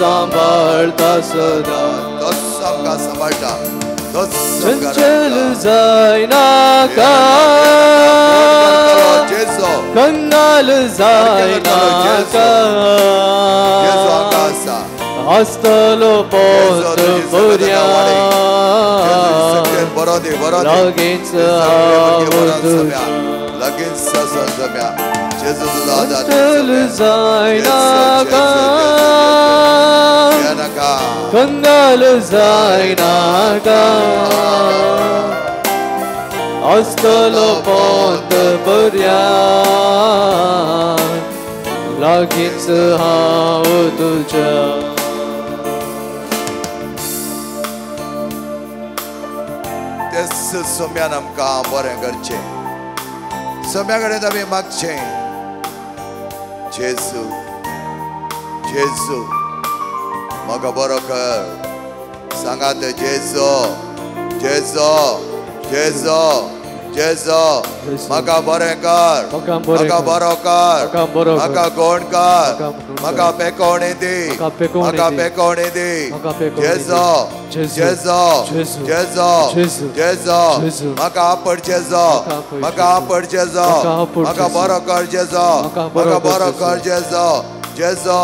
S2: सांबाळता सदा,
S1: तोच आमकां सांबाळटा, तोच
S2: चंचल जायनाका, कंगाल जायनाका, आसतलो पोत बऱ्या, लागींच हांव तुज्या, चंचल जायनाका, कंगाल जायनाका, आसतलो पोत बऱ्या, लागींच हांव तुज्या.
S1: तेच सोम्यान आमकां बरें करचें, सोम्या कडेन आमी मागचें, जेजू जेजू म्हाका बरो कर. सांगात जेजू जेजू जेजू जेजू म्हाका बरें कर, म्हाका बरो कर, म्हाका गोण कर, म्हाका पेकोवणी दी, म्हाका पेकोवणी दी. जेजू जेजू जेजू जेजू म्हाका आपड जेजू, म्हाका आपड जेजू, म्हाका बरो कर जेजू, म्हाका बरो कर जेजू, जेजू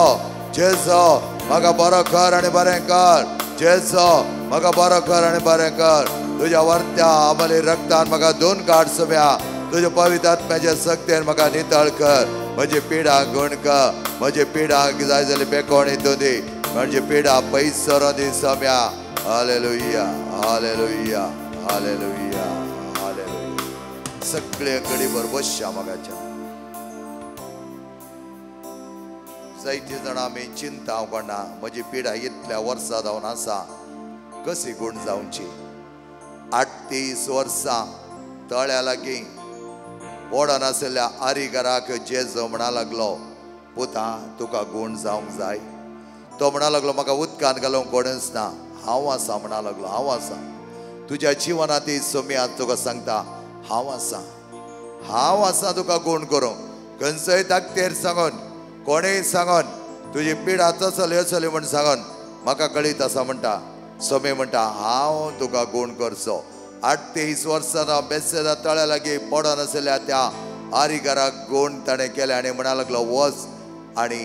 S1: जेजू म्हाका बरो कर आनी बरें कर, जेजू म्हाका बरो कर आनी बरें कर. तुज्या वर्त्या आमले रक्तान म्हाका दोन काड सोम्या, तुज्या पवित्र आत्म्याच्या शक्तेन म्हाका नितळ कर. म्हजी पिडा गुण कर, म्हजी पिडा जाय जाल्यार पेकोवणी तूं दी, म्हणजे पिडा पयस सरो दी सोम्या. Hallelujah hallelujah hallelujah hallelujah. सगळे कडीभर बसया म्हाकाच्या. जायते जाणां आमी चिंता कोणा म्हजी पिडा इतल्या वर्सां जावन आसा, कशी गूण जावची. 38 वर्सां तळ्या लागीं ओडन आशिल्ल्या आरीगराक जेजू म्हणा लागलो, पुता तुका गूण जावंक जाय. तो म्हणा लागलो, म्हाका उदकान घालूंक कोणूच ना, हांव आसा. म्हणा लागलो, हांव आसा तुज्या जिवनांत. सोमी आज तुका सांगता, हांव आसा, हांव आसा तुका गूण करूंक. खंयचोय दाक्तेर सांगून, कोणेय सांगून, तुजी पिडा तसली असली म्हूण सांगून म्हाका कळीत आसा म्हणटा. सोमी म्हणटा, हांव तुका गूण करचो. 38 वर्सां बेसेदा तळ्या लागीं पडोन आशिल्ल्या त्या आरीगराक गूण ताणें केलें आनी म्हणा लागलो, वच आनी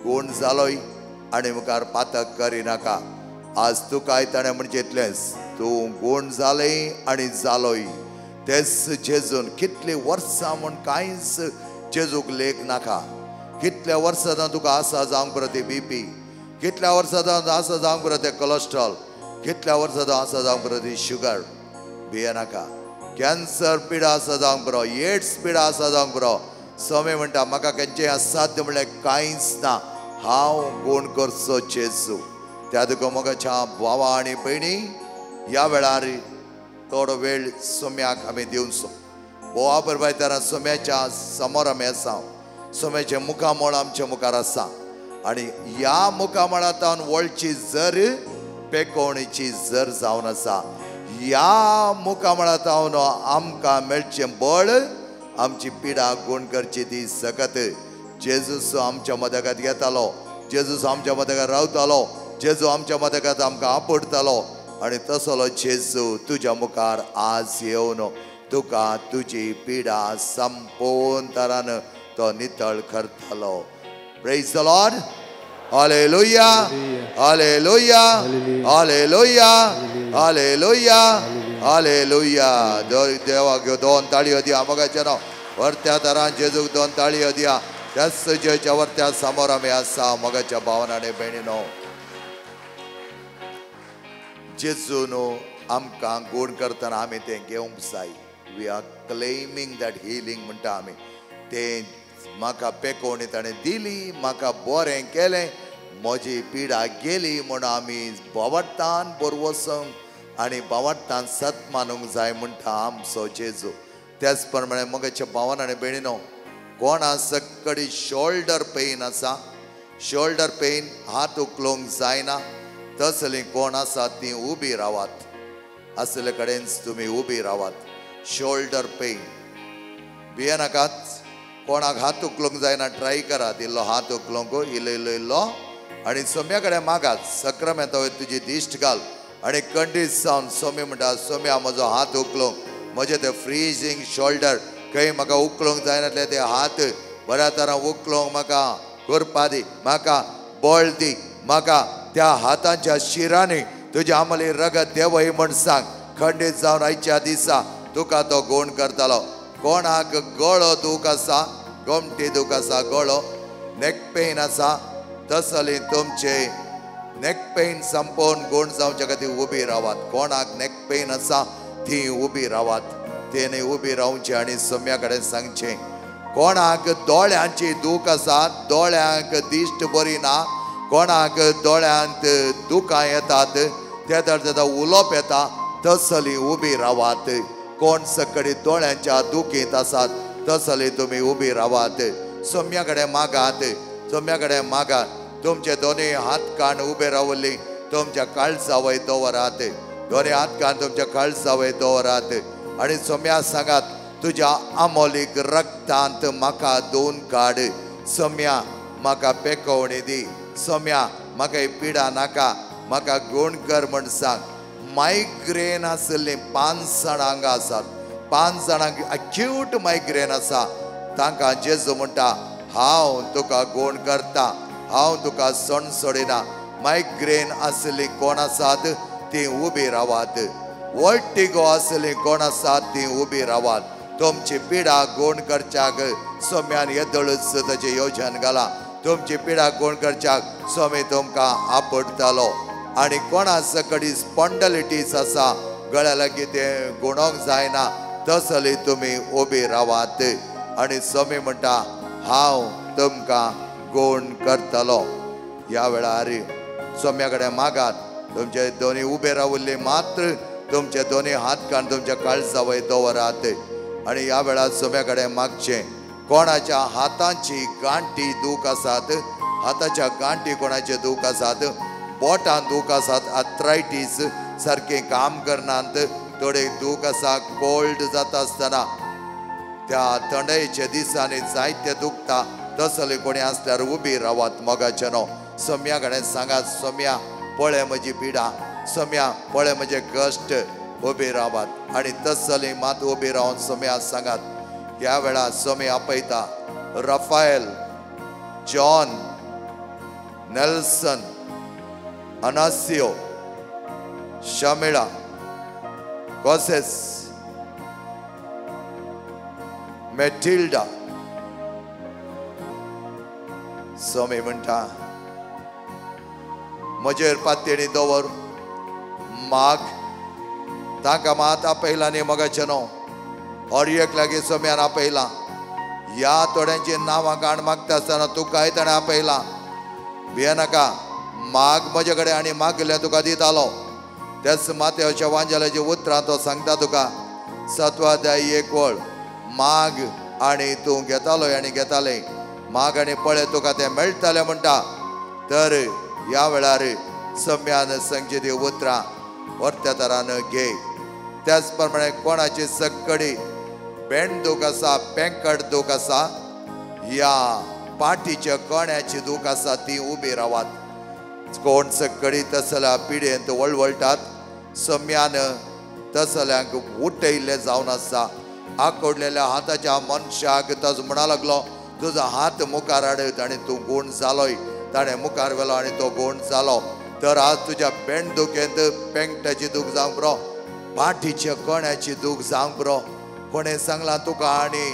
S1: गूण जालोय आनी मुखार पातक करिनाका. आज तुकाय ताणें म्हणचें इतलेंच, तूं गूण जालें आनी जालोय. तेच जेजून कितलीं वर्सां म्हूण कांयच जेजूक लेख नाका. कितल्या वर्सां तुका आसा जावंक पुरो ती बीपी, कितल्या वर्सां आसा जावंक पुरो तें कोलेस्ट्रॉल, कितल्या वर्सां आसा जावंक पुरो ती शुगर, भियेनाका. कॅन्सर पिडा आसा जावंक पुरो, एड्स पिडा आसा जावंक पुरो. सोमी म्हणटा, म्हाका खंयचें असाध्य म्हणल्यार कांयच ना, हांव गूण करचो जेजू. त्या तुका मोगाच्या भावा आनी भयणी, ह्या वेळार थोडो वेळ सोम्याक आमी दिवचो. बोवा बरबायताना सोम्याच्या समोर आमी आसा, सोम्याचें मुखामळ आमच्या मुखार आसा आनी ह्या मुखामळांतल्यान वळची जर पेकोवणीची जर जावन आसा. ह्या मुखामळांतल्यान आमकां मेळचें बळ, आमची पिडा गूण करची ती सकत. जेजूस आमच्या मदगात घेतालो, जेजूस आमच्या मदगात रावतालो, जेजू आमच्या मदगात आमकां आपडतालो आनी तसलो जेजू तुज्या मुखार आज येवन तुका तुजी पिडा संपूर्ण तरान तो नितळ करतालो. Praise the Lord. Hallelujah. Hallelujah. Hallelujah. Hallelujah. Hallelujah. देवाक दोन ताळयो दिया मोगाचें नांव वरत्या तरान जेजूक दोन ताळयो दिया. त्याच जेच्या वरत्या समोर आमी आसा मोगाच्या भावना आनी भयणीनो. जेजून आमकां गूण करतना आमी तें घेवंक जाय. We are claiming that healing म्हणटा आमी. तें म्हाका पेकोवणी ताणें दिली, म्हाका बरें केलें, म्हजी पिडा गेली म्हूण आमी बावडटान बरवसूंक आनी बावडटान सत मानूंक जाय म्हणटा आमचो जेजू. त्याच प्रमाणे म्हज्या भावान आनी भयणीनो, कोणा सकडी शोल्डर पेन आसा, शोल्डर पेन हात उखलूंक जायना, तसली कोण आसा ती उबी रावात. असले कडेन तुमी उबी रावात. शोल्डर पेन भियेनाकात. कोणाक हात उखलूंक जायना ट्राय करात. इल्लो हात उखलूंक, इल्लो इल्लो इल्लो आनी सोम्या कडेन मागात, सक्रामेंता वयर तुजी दिश्ट घाल आनी कंडीत जावन सोमी म्हणटा, सोम्या म्हजो हात उखलूंक, म्हजें तें फ्रिजींग शोल्डर खंय म्हाका उखलूंक जायनातले ते हात बऱ्या तरान उखलूंक म्हाका करपा दी, म्हाका बळ दी, म्हाका त्या हातांच्या शिरांनी तुज्या आमली रगत देवय म्हण सांग. खंडीत जावन आयच्या दिसा तुका तो गुण करतालो. कोणाक गळो दूख आसा, गोमटी दूख आसा, गळो नेक पेन आसा, तसली तुमचे नेक पेन संपोवन गुण जावच्या खातीर उबी रावात. कोणाक नेक पेन आसा ती उबी रावात, तेणे उबी रावचें आनी सोम्या कडेन सांगचें. कोणाक दोळ्यांची दूख आसा, दोळ्यांक दिश्ट बरी ना, कोणाक दोळ्यांत दुखां येतात, ते तर उलोवप येता, तसली उबी रावात. कोण सकडी दोळ्यांच्या दुखींत आसात तसली तुमी उबी रावात. सोम्या कडेन मागात, सोम्या कडेन मागात. तुमचे दोनूय हात कान उबे रावली तुमच्या काळजा वयर दवरात, दोनूय हात कान तुमच्या काळजा वयर दवरात आनी सोम्या सांगात, तुज्या आमोलीक रक्तांत म्हाका दोन काड, सोम्या म्हाका पेकोवणी दी, सोम्या म्हाका ही पिडा नाका, म्हाका गुण कर म्हण सांग. मायग्रेन आशिल्लीं 5 जाणां हांगा आसात, 5 जाणांक अक्यूट मायग्रेन आसा, तांकां जेजू म्हणटा हांव तुका गुण करता, हांव तुका सणसोडिना. मायग्रेन आशिल्लीं कोण आसात तीं उबी रावात. वर्टिगो आशिल्लीं कोण आसात तीं उबी रावात. तुमची पिडा गुण करच्याक सोम्यान येदोळूच ताचें योजन घालां. तुमची पिडा गुण करच्याक सोमी तुमकां आपडटालो. आनी कोणा सकडी स्पॉन्डलिटीस आसा, गळ्या लागीं तें गुणोंक जायना, तसली तुमी उबी रावात. आनी सोमी म्हणटा हांव तुमकां गुण करतलो. ह्या वेळार सोम्या कडेन मागात. तुमचे दोनी उबे रावल्ले मात्र तुमचे दोनी हात कान तुमच्या काळजा वयर दवरात आनी ह्या वेळार सोम्या कडेन मागचें. कोणाच्या हातांची गांठी दूख आसात, हाताच्या गांठी कोणाचे दूख आसात, बोटां दूख आसात, आर्थरायटीस सारकें काम करनात, थोडे दूख आसा, कोल्ड जाता आसतना त्या थंडयेच्या दिसांनी जायते दुखता, तसले कोणी आसल्यार उबी रावात. मोगाचे न्हू सोम्या कडेन सांगात, सोम्या पळय म्हजी पिडा, सोम्या पळय म्हजे कश्ट. उबी रावात आनी तसली मात उबी रावन सोम्या सांगात. ह्या वेळार सोमी आपयता Raphael, John, Nelson, Anacio, Shamila, कोसेस, मेटिल्डा. सोमी म्हणटा म्हजेर पातयेणी दवर, माग. तांकां मात आपयला न्ही मोगाचें न्हू, हर एक लागीं सोम्यान आपयला. ह्या थोड्यांची नांवां काण मागता आसतना तुकाय ताणें आपयला. भियेनाका, माग म्हजे कडेन आनी मागिल्लें तुका दितालो. त्याच माथ्याच्या वांजेलाची उतरां तो सांगता तुका. 7 अध्याय 1 वळ, माग आनी तूं घेतालो आनी घेतालें, माग आनी पळय तुका तें मेळटालें म्हणटा. तर ह्या वेळार सम्यान सांगची ती उतरां वर्त्या तरान घे. त्याच प्रमाणे कोणाची सक्कडी पेंड दूख आसा, पेंकट दूख आसा, ह्या पाटीच्या कण्याची दूख आसा, ती उबी रावात. कोण सक्कडी तसल्या पिडेंत वळवळटात, सम्यान तसल्यांक उठयल्लें जावन आसा. आकोडलेल्या हाताच्या मनशाक तो म्हणा लागलो, तुजो हात मुखार हाडत आनी तूं गुण जालोय. ताणें मुखार व्हेलो आनी तो गुण जालो. तर आज तुज्या पेंड दुखेंत पेंकटाची दूख जावंक पुरो, पाठीच्या कण्याची दूख जावंक पुरो. कोणें सांगलां तुका आनी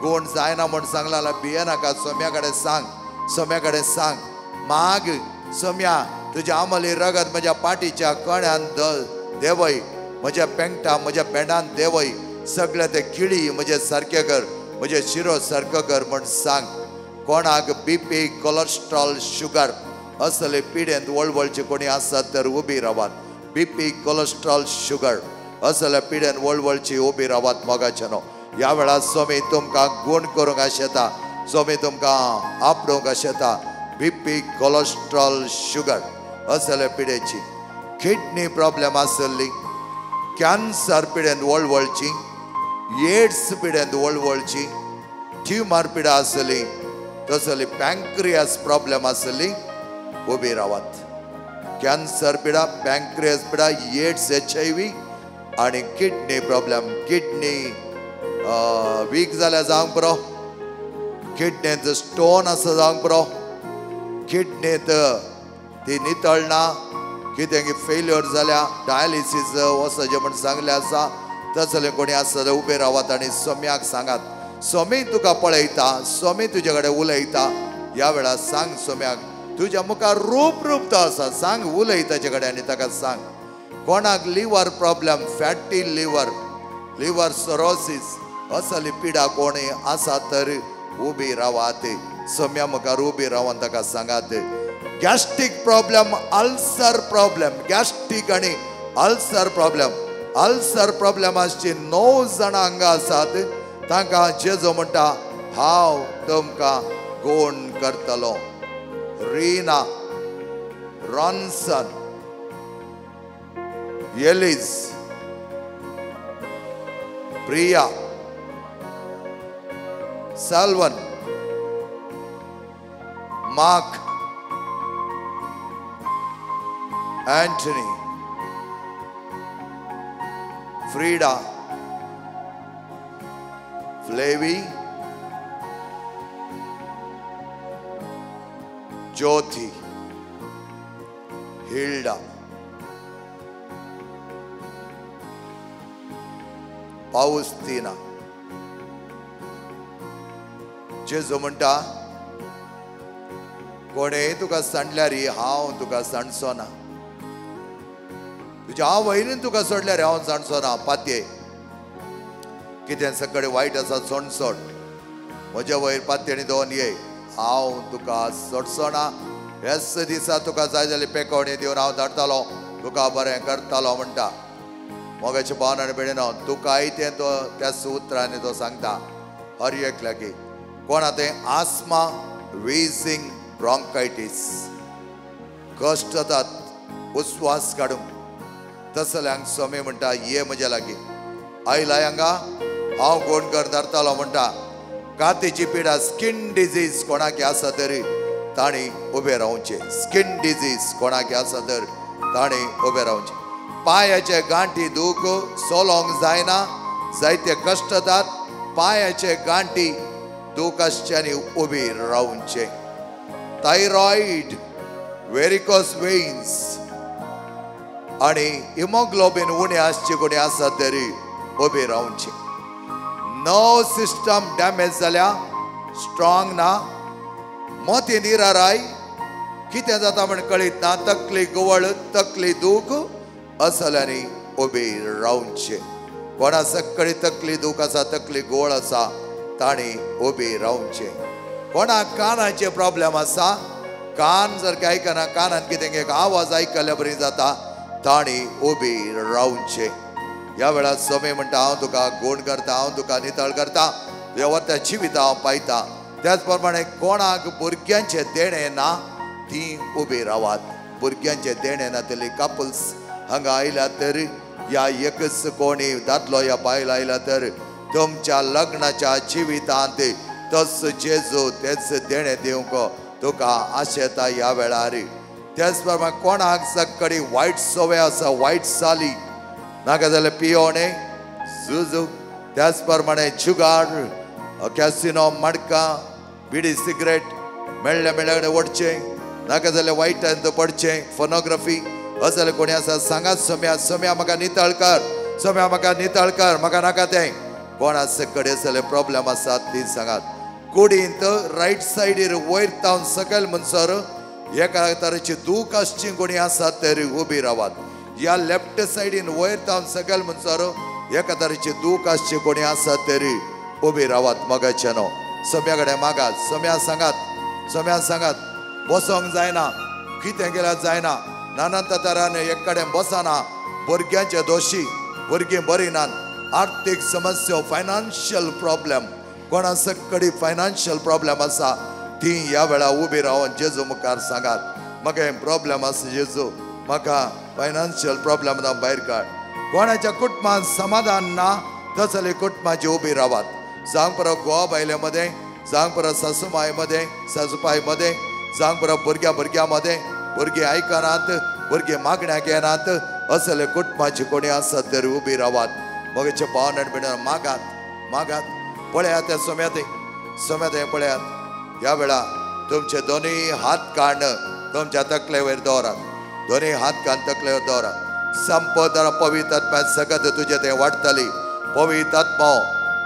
S1: गुण जायना म्हूण सांगलां जाल्यार भियेनाका, सोम्या कडेन सांग, सोम्या कडेन सांग, माग सोम्या तुज्या आमली रगत म्हज्या पाठीच्या कण्यान देवय, म्हज्या पेंकटा म्हज्या पेंडान देवय, सगळे ते किडी म्हजे सारके कर, म्हजे शिरो सारको कर म्हण सांग. कोणाक बीपी, कोलेस्ट्रॉल, शुगर असले पिडेंत वळवळचे कोणी आसात तर उबी रावात. बीपी, कोलेस्ट्रॉल, शुगर असल्या पिडेन वळवळची उबी रावात मोगाचे न्हू. ह्या वेळार स्वामी तुमकां गुण करूंक आशेता, स्वामी तुमकां आपडूंक आशेता. बीपी, कोलेस्ट्रॉल, शुगर असल्या पिडेची, किडनी प्रॉब्लेम आसली, कॅन्सर पिडेन वळवळची, एड्स पिडेन वळवळची, ट्युमर पिडा आसली, तसली पँक्रियास प्रॉब्लेम आसली, उबी रावात. कॅन्सर पिडा, पँक्रियस पिडा, एड्स, HIV आनी किडनी प्रॉब्लेम, किडनी वीक जाल्यार जावंक पुरो, किडनेंत स्टोन आसा जावंक पुरो, किडनेंत ती नितळना, कितें फेल्युअर जाल्या, डायलिसीस वचचें म्हण सांगलें आसा, तसलें कोणी आसा जाल्यार उबे रावात आनी सोम्याक सांगात. सोमी तुका पळयता, सोमी तुजे कडेन उलयता. ह्या वेळार सांग सोम्याक, तुज्या मुखार रूप रूप तो आसा, सांग, उलय ताचे कडेन आनी ताका सांग. कोणाक liver problem, fatty liver, liver cirrhosis असली पिडा कोणी आसा तर उबी रावात, सोम्या मुखार उबी रावन ताका सांगात. Gastric problem, ulcer problem, gastric आनी अल्सर प्रॉब्लेम, अल्सर प्रॉब्लेम आसची 9 जाणां हांगा आसात, तांकां जेजो म्हणटा हांव तुमकां गुण करतलो. Rina, Ronson, Elise, Priya, Salvan, Mark, Anthony, Frida, Flavi, Jyoti, Hilda, Faustina. जेजू म्हणटा कोणें तुका सांडल्यार हांव तुका सांडचो ना, तुज्या आवयन तुका सोडल्यार हांव सांडचो ना. पातये कितें सगळें वायट आसा सोड सोड, म्हज्या वयर पातयेणी दोन ये, हांव तुका सोडचो ना. ह्याच दिसा तुका जाय जाल्यार पेकोवणी दिवन हांव धाडटालो, तुका बरें करतालो म्हणटा. मोगाचे भावन आनी भयणीनो, तुकाय तें तो त्या उतरांनी तो सांगता हर एक लागीं. कोणा तें आस्मा, वेजिंग, ब्रॉंकायटीस, कश्ट जातात उस्वास काडूंक, तसल्यांक स्वामी म्हणटा ये म्हज्या लागीं. आयला हांगा हांव कोण कर धरतालो म्हणटा. कातीची पिडा, स्कीन डिजीज कोणाक आसा तरी तांणी उबें रावचें. स्कीन डिजीज कोणाक आसा तर तांणी उबें रावचें. पांयाचे गांठी दूख सोलोंक जायना, जायते कश्ट जातात, पांयाचे गांठी दूख आसच्यांनी उबी रावचें. थायरॉयड, वेरिकोस वेन्स आनी हिमोग्लोबीन उणें आसचे कोणी आसा तरी उबी रावचें. नर्व सिस्टम डॅमेज जाल्या, स्ट्रॉंग ना, मोती निराराय, कितें जाता म्हण कळीत ना, तकली गुवळ, तकली दूख असल्यांनी उबी रावचें. कोणा सगळी तकली दूख आसा, तकली गोळ आसा, तांणी उबी रावचें. कोणाक कानाचे प्रॉब्लेम आसा, कान सारकें आयकना, कानान कितें एक आवाज आयकल्या बरी जाता, तांणी उबी रावचें. ह्या वेळार स्वामी म्हणटा हांव तुका गुण करता, हांव तुका नितळ करता, तुज्या वता जिविता हांव पायता. त्याच प्रमाणे कोणाक भुरग्यांचें देणें ना ती उबी रावात. भुरग्यांचें देणें ना तेली कपल्स हांगा आयल्या तर, ह्या एकच कोणी दादलो या बायल आयला तर तुमच्या लग्नाच्या जिवितांत तस जेजू तेच देणें दिवंक तुका आशेता ह्या वेळार. त्याच प्रमाणे कोणाक सगळी वायट संवय आसा, वायट चाली, नाका जाल्यार पियोणे, जुजू, त्याच प्रमाणे जुगार, कॅसिनो, मडकां, बिडी, सिगरेट मेळ्ळ्या मेळ्ळ्या कडेन ओडचें, नाका जाल्यार वायटांत पडचें, फोनोग्राफी असलें कोणी आसा सांगात सोम्या, सोम्या म्हाका नितळ कर, सोम्या म्हाका नितळ कर, म्हाका नाका तें. कोणा कडेन असले प्रॉब्लेम आसात ती सांगात. कुडींत रायट सायडीर वयर तावन सकयल म्हणसर एका तरेची दूख आसची कोणी आसात तरी उबी रावात. ह्या लेफ्ट सायडीन वयर तावन सकयल म्हणसर एका तरेची दूख आसची कोणी आसात तरी उबी रावात. मगाच्यानो सोम्या कडेन मागात, सोम्या सांगात, सोम्या सांगात, बसोंक जायना, कितें केल्यार जायना, नाना तरान एक कडेन बसना, भुरग्यांचे दोशी, भुरगीं बरी नात, आर्थीक समस्या, फायनान्शियल प्रॉब्लेम, कोणा सगळी फायनान्शियल प्रॉब्लेम आसा ती ह्या वेळार उबी रावन जेजू मुखार सांगात, म्हाका हें प्रॉब्लेम आसा जेजू, म्हाका फायनान्शियल प्रॉब्लेम भायर काड. कोणाच्या कुटुंबान समाधान ना तसले कुटुंबाची उबी रावात. जावंक परत गोवा बायले मदें, जावंक परत सासूमाय मदें, सासूपाय मदें, जावंक परत भुरग्या भुरग्यां मदें, भुरगीं आयकनात, भुरगीं मागण्याक येनात, असले कुटुंबाची कोणी आसत तर उबी रावात. मगेचे पावन आनी भयणींनो मागात, मागात. पळयात त्या सोम्याते, सोम्याते पळयात. ह्या वेळा तुमचे दोनूय हात काण तुमच्या तकलेवयर दवरात, दोनूय हात कान तकलेवर दवरात. संपद पवित्र आत्म्यात सगळं तुजे ते वाडटली. पवित्र आत्मो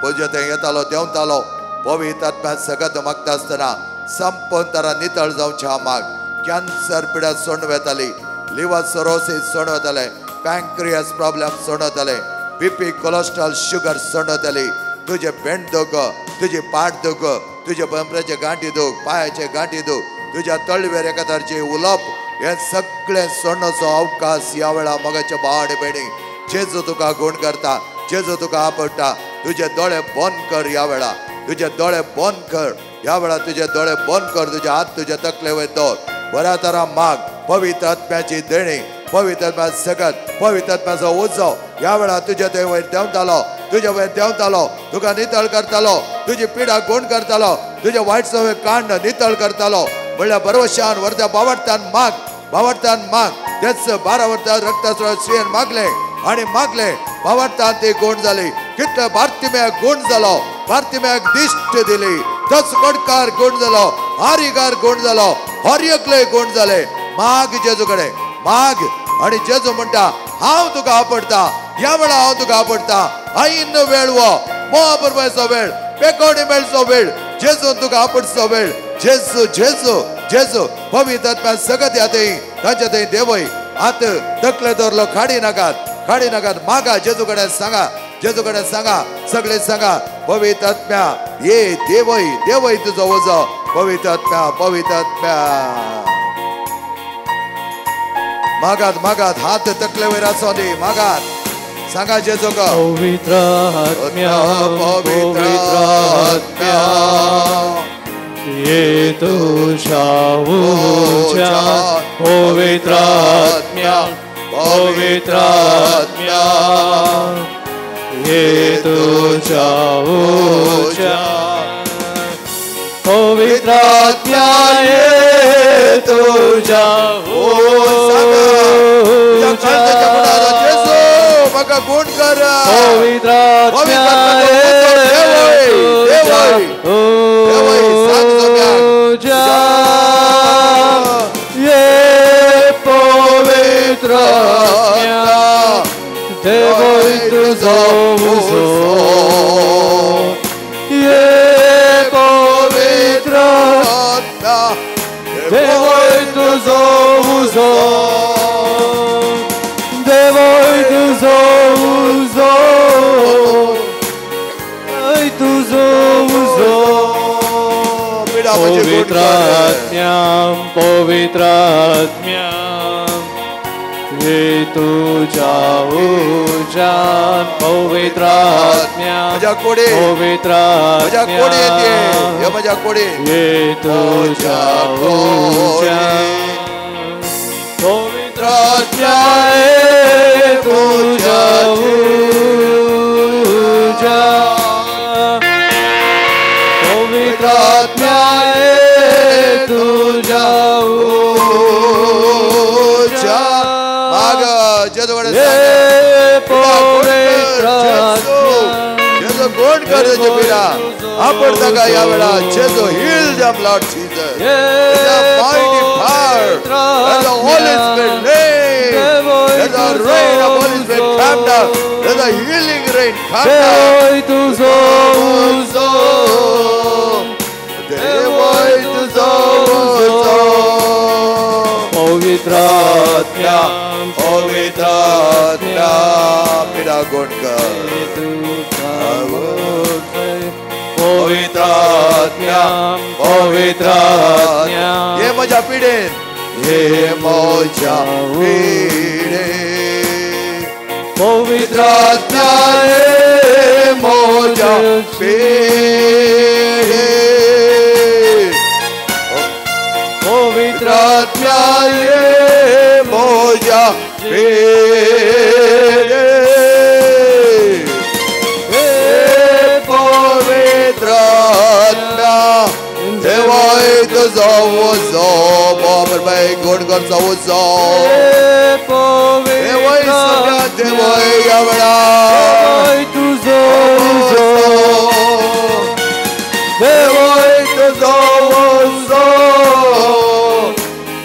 S1: तुजे ते येतालो देंवतालो. पवित्र आत्म्यात सगळं मागता आसतना संपन्न नितळ जावच्या माग. कॅन्सर पिडा सोडून वेताली, लिव्हर सरोसीस सोडून वताले, पँक्रियस प्रॉब्लेम सोडून वताले, बीपी कोलेस्ट्रॉल शुगर सोडून वताली. तुजे भेंड दुख, तुजी पाट दुख, तुजे बंपराचे गांठी दुख, पांयाचे गांठी दुख, तुज्या तळवेर एकादारचे उलोवप, हे सगळें सोडण्याचो अवकाश ह्या वेळा मगाच्या भाव भयणी जेजू तुका गुण करता, जेजू तुका आपडटा. तुजे दोळे बंद कर ह्या वेळा, तुजे दोळे बंद कर ह्या वेळा, तुजे दोळे बंद कर, तुजे हात तुज्या तकले वयर दवर. बऱ्या तरा माग पवित्र आत्म्याची देणी, पवित्र आत्म्या सगत, पवित्र आत्म्याचो उत्सव ह्या वेळा तुज्या ते वयर देंवतालो, तुज्या वयर देंवतालो, तुका नितळ करतालो, तुजी पिडा गुण करतालो, तुजे वायट सवय कांड नितळ करतालो. म्हणल्यार बरोशान वर्ध्या बावडतान माग, बावडतान माग. तेच 12 वर्सां रक्तास्राव स्त्रियेन मागले आनी मागले, बावडतान ती गुण जाली. कितले बार्तिम्याक गुण जालो, बार्तिम्याक दिश्ट दिली, तोच कोटकार गुण जालो, हारीगार गुण जालो, हर एकले गुण जाले. माग जेजू कडेन माग. आनी जेजू म्हणटा हांव तुका आपडटा, ह्या वेळा हांव तुका आपडटा. आईन वेळ हो मोहा बरबायचो वेळ, पेकोणी मेळचो वेळ, जेजून तुका आपडचो वेळ. जेजू जेजू जेजू पवित्र आत्म्या सगळ्या ह्या थंय तांच्या थंय देवय. हात तकले दवरलो, काडी नाकात, काडी नाकात. मागा जेजू कडेन सांगा, जेजू कडेन सांगा, सगळे सांगा पवित्र आत्म्या ये देवय, देवय तुजो वजो. पवित्र आत्म्या, पवित्र आत्म्या. मागात, मागात, हात तकले वयर आसो दी, मागात, सांगा जेजू का.
S2: पवित्र आत्म्या, पवित्र आत्म्या ये तुझ्या उज्या, पवित्र आत्म्या, पवित्र आत्म्या ये तुझ्या उज्या, पवित्र आत्म्या ये तुझ्या उज्या,
S1: म्हाका गुण कर.
S2: पवित्र आत्म्या ये तुझ्या उज्या, ये पवित्र आत्म्या देवय तुझो उजो, ये पवित्र आत्म्या देवय तुझो उजो, देवय तुझो उजो, तुझो उजो. पवित्र आत्म्या, पवित्र आत्म्या ये तुझ्या उज्यान, पवित्र आत्म्या, पवित्र आत्म्या ये तुझ्या उज्यान, पवित्र आत्म्या ये तुझ्या उज्यान, पवित्र आत्म्या ये तुझ्या उज्यान.
S1: माग जेजू कडेन जेजू गुण कर तेजी पिडा आपण ताका ह्या वेळा. जेजू heal them Lord Jesus. In the mighty power let the Holy Spirit rain. Let the rain of Holy Spirit come down. Let the healing rain come down.
S2: देवय तुझो उजो,
S1: देवय तुझो उजो,
S2: पवित्र आत्म्या,
S1: पवित्र आत्म्या पिडा गुण कर.
S2: पवित्र आत्म्या, पवित्र आत्म्या
S1: ये म्हज्या पिडेन, हे म्हज्या पिडेन,
S2: पवित्र
S1: आत्म्या हे म्हज्या पिडेन,
S2: पवित्र
S1: आत्म्या हे म्हज्या पिडेन, हे पवित्र आत्म्या देवाय तुजो उजो बाबर गुण करचो उजो देवय सगळ्या देवय ह्या वेळार
S2: तुजो उजो
S1: देवय तुजो उजो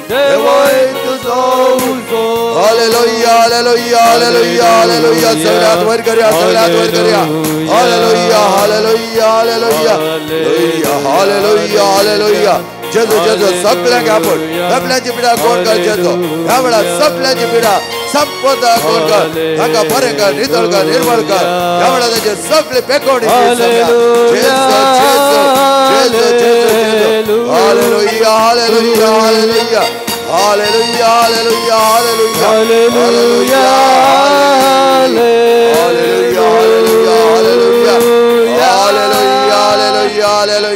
S1: देवय तुजो
S2: उजो.
S1: Hallelujah hallelujah hallelujah hallelujah. सगळ्यात वर करूया सगळ्यात वर करूया. Hallelujah hallelujah hallelujah hallelujah hallelujah. जेजू जेजू सगळ्यांक आपण सगळ्यांची पिडा कोण कर जेजू ह्या वेळार सगळ्यांची पिडा संपत कोण कर तांकां बरें कर नितळ कर निर्मळ कर ह्या वेळार तांचे सगळे पेकोणी जेजू जेजू जेजू जेजू. Hallelujah hallelujah hallelujah hallelujah hallelujah hallelujah
S2: hallelujah
S1: hallelujah hallelujah hallelujah hallelujah hallelujah
S2: hallelujah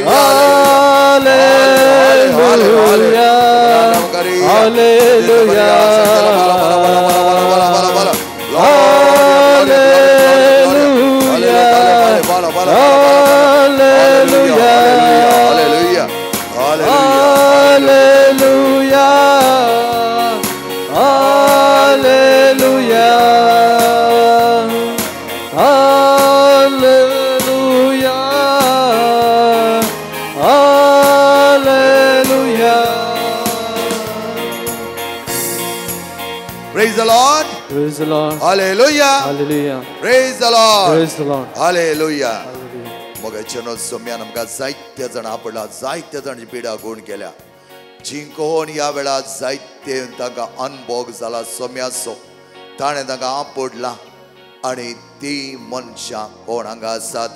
S2: hallelujah
S1: hallelujah
S2: hallelujah hallelujah hallelujah hallelujah.
S1: Praise the Lord.
S2: Praise the Lord.
S1: Hallelujah.
S2: Hallelujah.
S1: Praise the Lord.
S2: Praise the Lord.
S1: Hallelujah. मगाचेनो सोम्यान आमकां जायते जाण आपडला जायते जाण पिडा गुण केल्या जिंकोवन ह्या वेळार जायते तांकां अनभोग जाला सोम्याचो ताणें तांकां आपडला आनी ती मनशां कोण हांगा आसात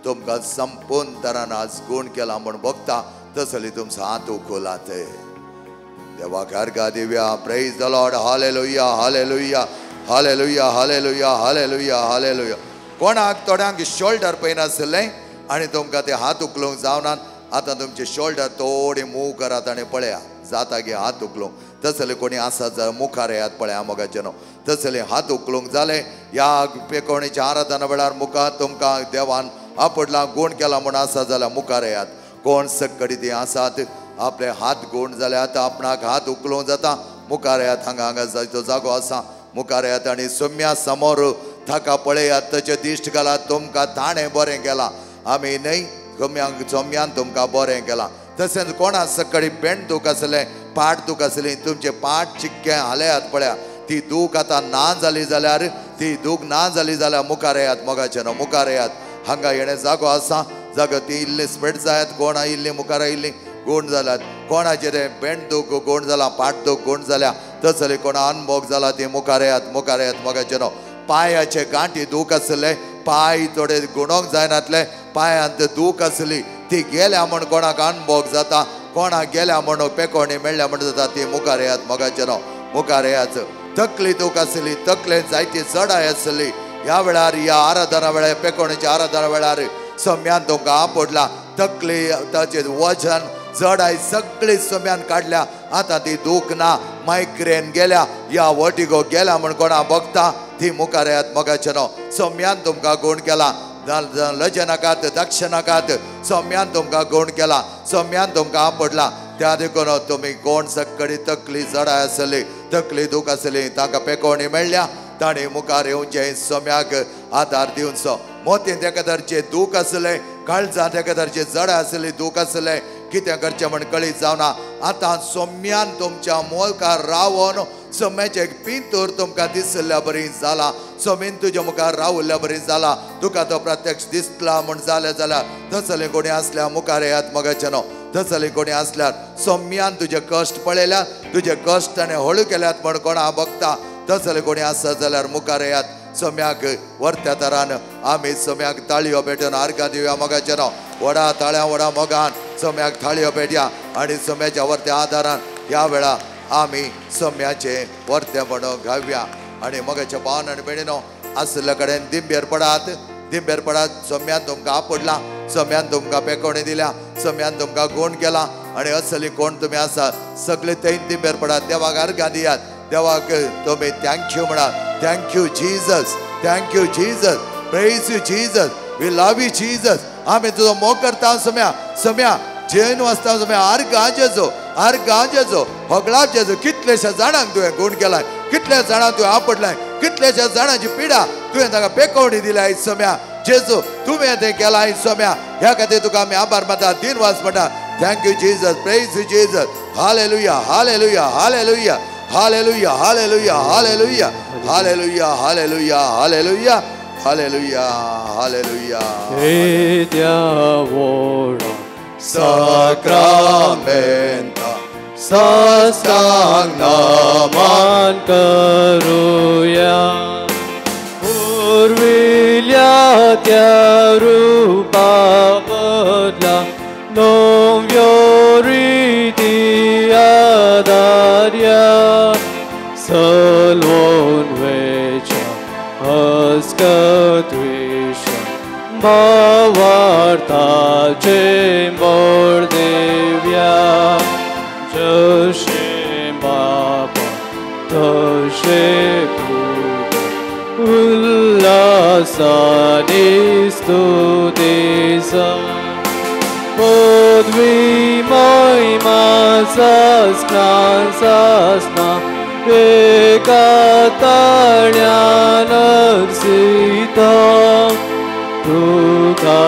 S1: तुमकां संपूर्ण तरान आज गुण केला म्हूण बघता तसली तुमचो हात उखलात देवाक अर्घा Divya. Praise the Lord. Hallelujah hallelujah hallelujah hallelujah hallelujah hallelujah. कोणाक थोड्यांक शोल्डर पेन आसलें आनी तुमकां ते हात उखलूंक जावनात आतां तुमचे शोल्डर थोडे मूव करात आनी पळया जाता गे हात उखलूंक तसले कोणी आसा जाल्यार मुखार येयात पळया मोगाचे न्हू तसले हात उखलूंक जाले ह्या पेकोणीच्या आराधना वेळार मुखार तुमकां देवान आपडला गुण केला म्हूण आसा जाल्यार मुखार येयात. कोण सक्कडी ती आसात आपले हात गुण जाल्यार आतां आपणाक हात उखलूंक जाता मुखार येयात. हांगा हांगा जायतो जागो आसा मुखार येयात आनी सोम्या समोर ताका पळयात ताचे दिश्ट घालात तुमकां ताणें बरें केलां आमी न्हय सोम्यांक सोम्यान तुमकां बरें केलां. तशेंच कोणा सकाळी पेंट दूख आसलें पाट दूख आसली तुमचें पाट चिक्कें हालयात पळया ती दूख आतां ना जाली जाल्यार ती दूख ना जाली जाल्यार मुखार येयात मोगाचे न्हू मुखार येयात. हांगा येणे जागो आसा जागो ती इल्ली स्प्रेड जायात कोण आयिल्ली मुखार आयिल्ली गुण जाल्यात कोणाचें तें पेंट दूख गुण जाला पाट दूख गुण जाल्या तसले कोणा अनभोग जाला ती मुखार येयात मुखार येयात मोगाचे न्हू. पांयाचे गांठी दूख आसले पांय थोडे गुणोंक जायनातले पांयांत दूख आसली ती गेल्या म्हूण कोणाक अनभोग जाता कोणाक गेल्या म्हूण पेकोणी मेळ्ळ्या म्हूण जाता ती मुखार येयात मोगाचे न्हू मुखार येयात. तकली दूख आसली तकलेन जायती चडाय आसली ह्या वेळार ह्या आराधना वेळार पेकोणीच्या आराधना वेळार सोम्यान तुमकां आपडला तकली ताचें वजन जडाय सगळी सोम्यान काडल्या आतां ती दूख ना मायग्रेन गेल्या या वर्टिगो गेल्या म्हूण कोणा बघता ती मुखार येयात मोगाचे न्हू. सोम्यान तुमकां गुण केला लजे नाकात दक्ष नाकात सोम्यान तुमकां गुण केला सोम्यान तुमकां आपडला त्या देखून तुमी कोण सक्कडी तकली जडाय आसली तकली दूख आसली तांकां पेकोणी मेळ्ळ्या ताणें मुखार येवचें सोम्याक आदार दिवचो. मोतीन एका तरेचें दूख आसलें काळजांत एका तरेचें जडाय आसली दूख आसलें कितें करचें म्हण कळीत जावना आतां सोम्यान तुमच्या मुखार रावन सोम्याचें एक पिंतूर तुमकां दिसल्या बरी जाला सोमीन तुज्या मुखार रावल्ल्या बरी जाला तुका तो प्रत्यक्ष दिसला म्हूण जालें जाल्यार तसले कोणी आसल्यार मुखार येयात मोगाचे न्हू. तसले कोणी आसल्यार सोम्यान तुजे कश्ट पळयल्यात तुजे कश्ट ताणें हळू केल्यात म्हण कोणा बघता तसले कोणी आसत जाल्यार मुखार येयात. सोम्याक वरत्या तरान आमी सोम्याक ताळयो पेटून आर्गां दिवया मोगाचे न्हू. व्हडा ताळ्या व्हडा मोगान सोम्याक थाळयो पेटया आनी सोम्याच्या वरत्या आदारान ह्या वेळा आमी सोम्याचें वरतें म्हणून घावया. आनी मोगाच्या भावान आनी भयणीनो आशिल्ल्या कडेन दिंबेर पडात दिंबेर पडात. सोम्यान तुमकां आपडला सोम्यान तुमकां पेकोणी दिल्या सोम्यान तुमकां गुण केला आनी असली कोण तुमी आसा सगळे थंय दिंबेर पडात देवाक आर्गां दियात देवाक तुमी thank you म्हणा. Thank you Jesus thank you Jesus praise you Jesus we love you Jesus. आमी तुजो मोग करता सोम्या सोम्या जेन वाचता सोम्या आर्गां जेजो, आर्गां जेजो, होगळाप जेजो. कितलेशा जाणांक तुवें गूण केलाय, कितल्या जाणांक तुवें आपडलाय, कितल्याशा जाणांची पिडा तुवें ताका पेकोवणी दिल्या सोम्या जेजू, तुवें तें केलां सोम्या. ह्या खातीर तुका आमी आभार मानता, दिनवास म्हणटा. Thank you Jesus, praise you Jesus. Hallelujah, hallelujah, hallelujah, hallelujah, hallelujah, hallelujah, hallelujah, hallelujah, hallelujah, hallelujah, hallelujah.
S2: येद्या व्हडा
S1: साक्रामेंता साष्टांग नमन
S2: मान करूया, पुर्विल्या त्या रूपा बदला नव्यो रिती आदार्या, सलवून वेच्या हस्कत्वेश भावार्थाचे मोर देव्या, जशे बापा तशे पूत उल्हासाने स्तुतीचा, पदवी महिमा सासना सासना एका ताळ्यान सीता, तुका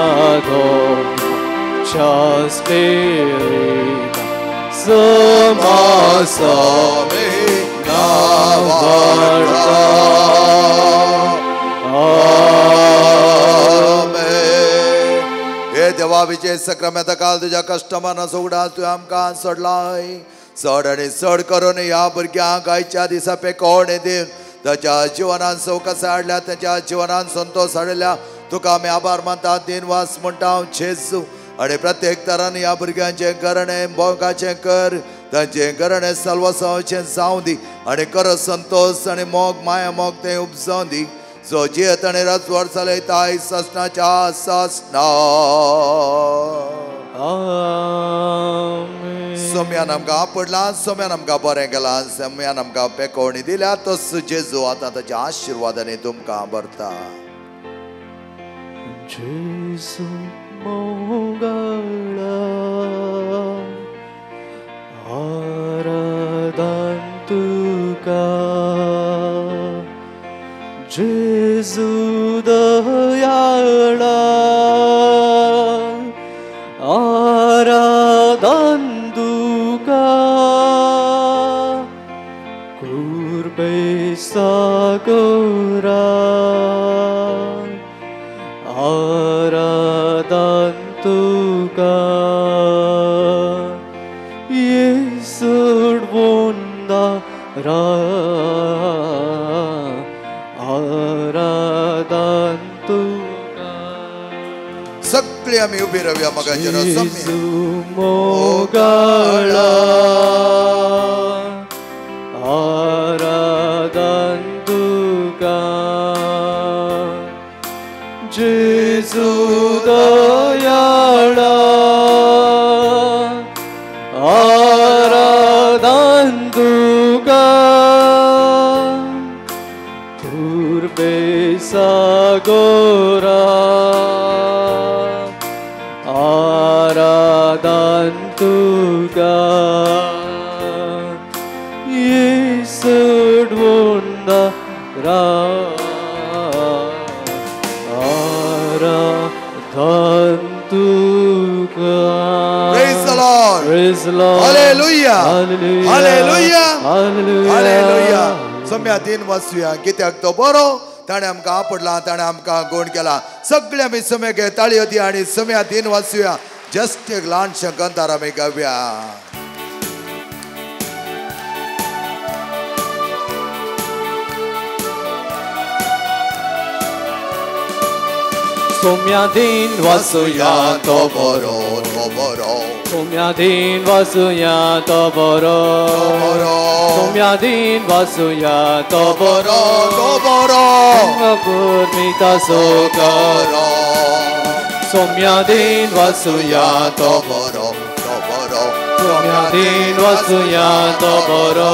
S2: दोच्या स्पिरिता
S1: समासमे नावार्ता. आमेन. हे देवा विजय सक्रामेंता काल तुज्या कस्टमरां उगडास तुवें आमकां सोडलाय. चड आनी चड करून ह्या भुरग्यांक आयच्या दिसा पेकोवणी दिवन ताच्या जिवनान सवकास हाडल्या, ताच्या जिवनान संतोश हाडल्या. तुका आमी आभार मानता, दिनवास म्हणटा जेजू. आनी प्रत्येक तरान ह्या भुरग्यांचें घरणें भोगाचें कर, तांचें घरणें सलवसाचें जावं दी आनी कर संतोश आनी मोग माया मोग तें उपजावं दी. जो जियेत आनी राजवाड चलयता सासणाच्या सासणा.
S2: आमेन.
S1: सोम्यान आमकां आपडलां, सोम्यान आमकां बरें केलां, सोम्यान आमकां पेकोवणी दिल्या. तस जेजू आतां ताच्या आशिर्वादांनी तुमकां भरता.
S2: जेजू मोगाळा आराधन तुका, जेजू दयाळा आराधन तुका, कृपे सागरा आराधन तुका, येसूड वंदारा आराधन तुका.
S1: सगळी आमी उबी रावया म्हाका.
S2: जेजू मोगाळा आराधन तुका, जेजू दयाळा आराधन तुका, कृपे सागरा आराधन तुका, येसूड वंदारा आराधन तुका.
S1: Praise the Lord.
S2: Praise the Lord.
S1: Hallelujah.
S2: Hallelujah.
S1: Hallelujah.
S2: Hallelujah.
S1: Hallelujah. Saumya दिन वाचुया, कित्याक तो बरो, ताणें आमकां आपडला, ताणें आमकां गोण केला. सगळे आमी सम्या घे ताळयो दी आनी सम्या दिन वाचुया. जस्ट एक ल्हानशें कंतार आमी गावया.
S2: सोम्या दिन वाचुया
S1: तो बरो, तो बरो,
S2: सोम्या दिन वाचुया तो बरो,
S1: बरो,
S2: सोम्या दिन वाचुया तो बरो,
S1: तो बरो,
S2: पुर्मिता सोकर, सोम्या दिन वाचुया
S1: तो बरो, तो बरो,
S2: सोम्या दिन वाचुया तो बरो,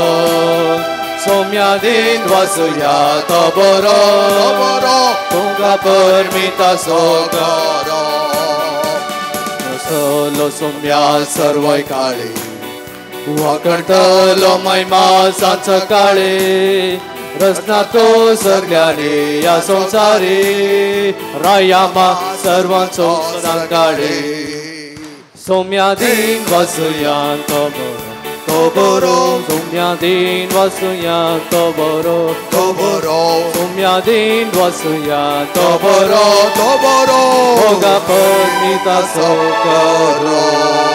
S2: सोम्या दिन वाचुया तो बरो,
S1: बरो,
S2: तुमकां परमिता सोकर, आसलो सोम्या सर्वय काळे वाकणतलो महिमा सांज सकाळी रचना तो सगळ्यांनी या संसारी रायामा सर्वांचो सदांकाळे सोम्या दिन वसुया तो बरो तो बरो सोम्या दिन वसुया तो बरो
S1: तो बरो
S2: सोम्या दिन वसुया तो बरो
S1: तो बरो
S2: मोगा परमिताचो करो.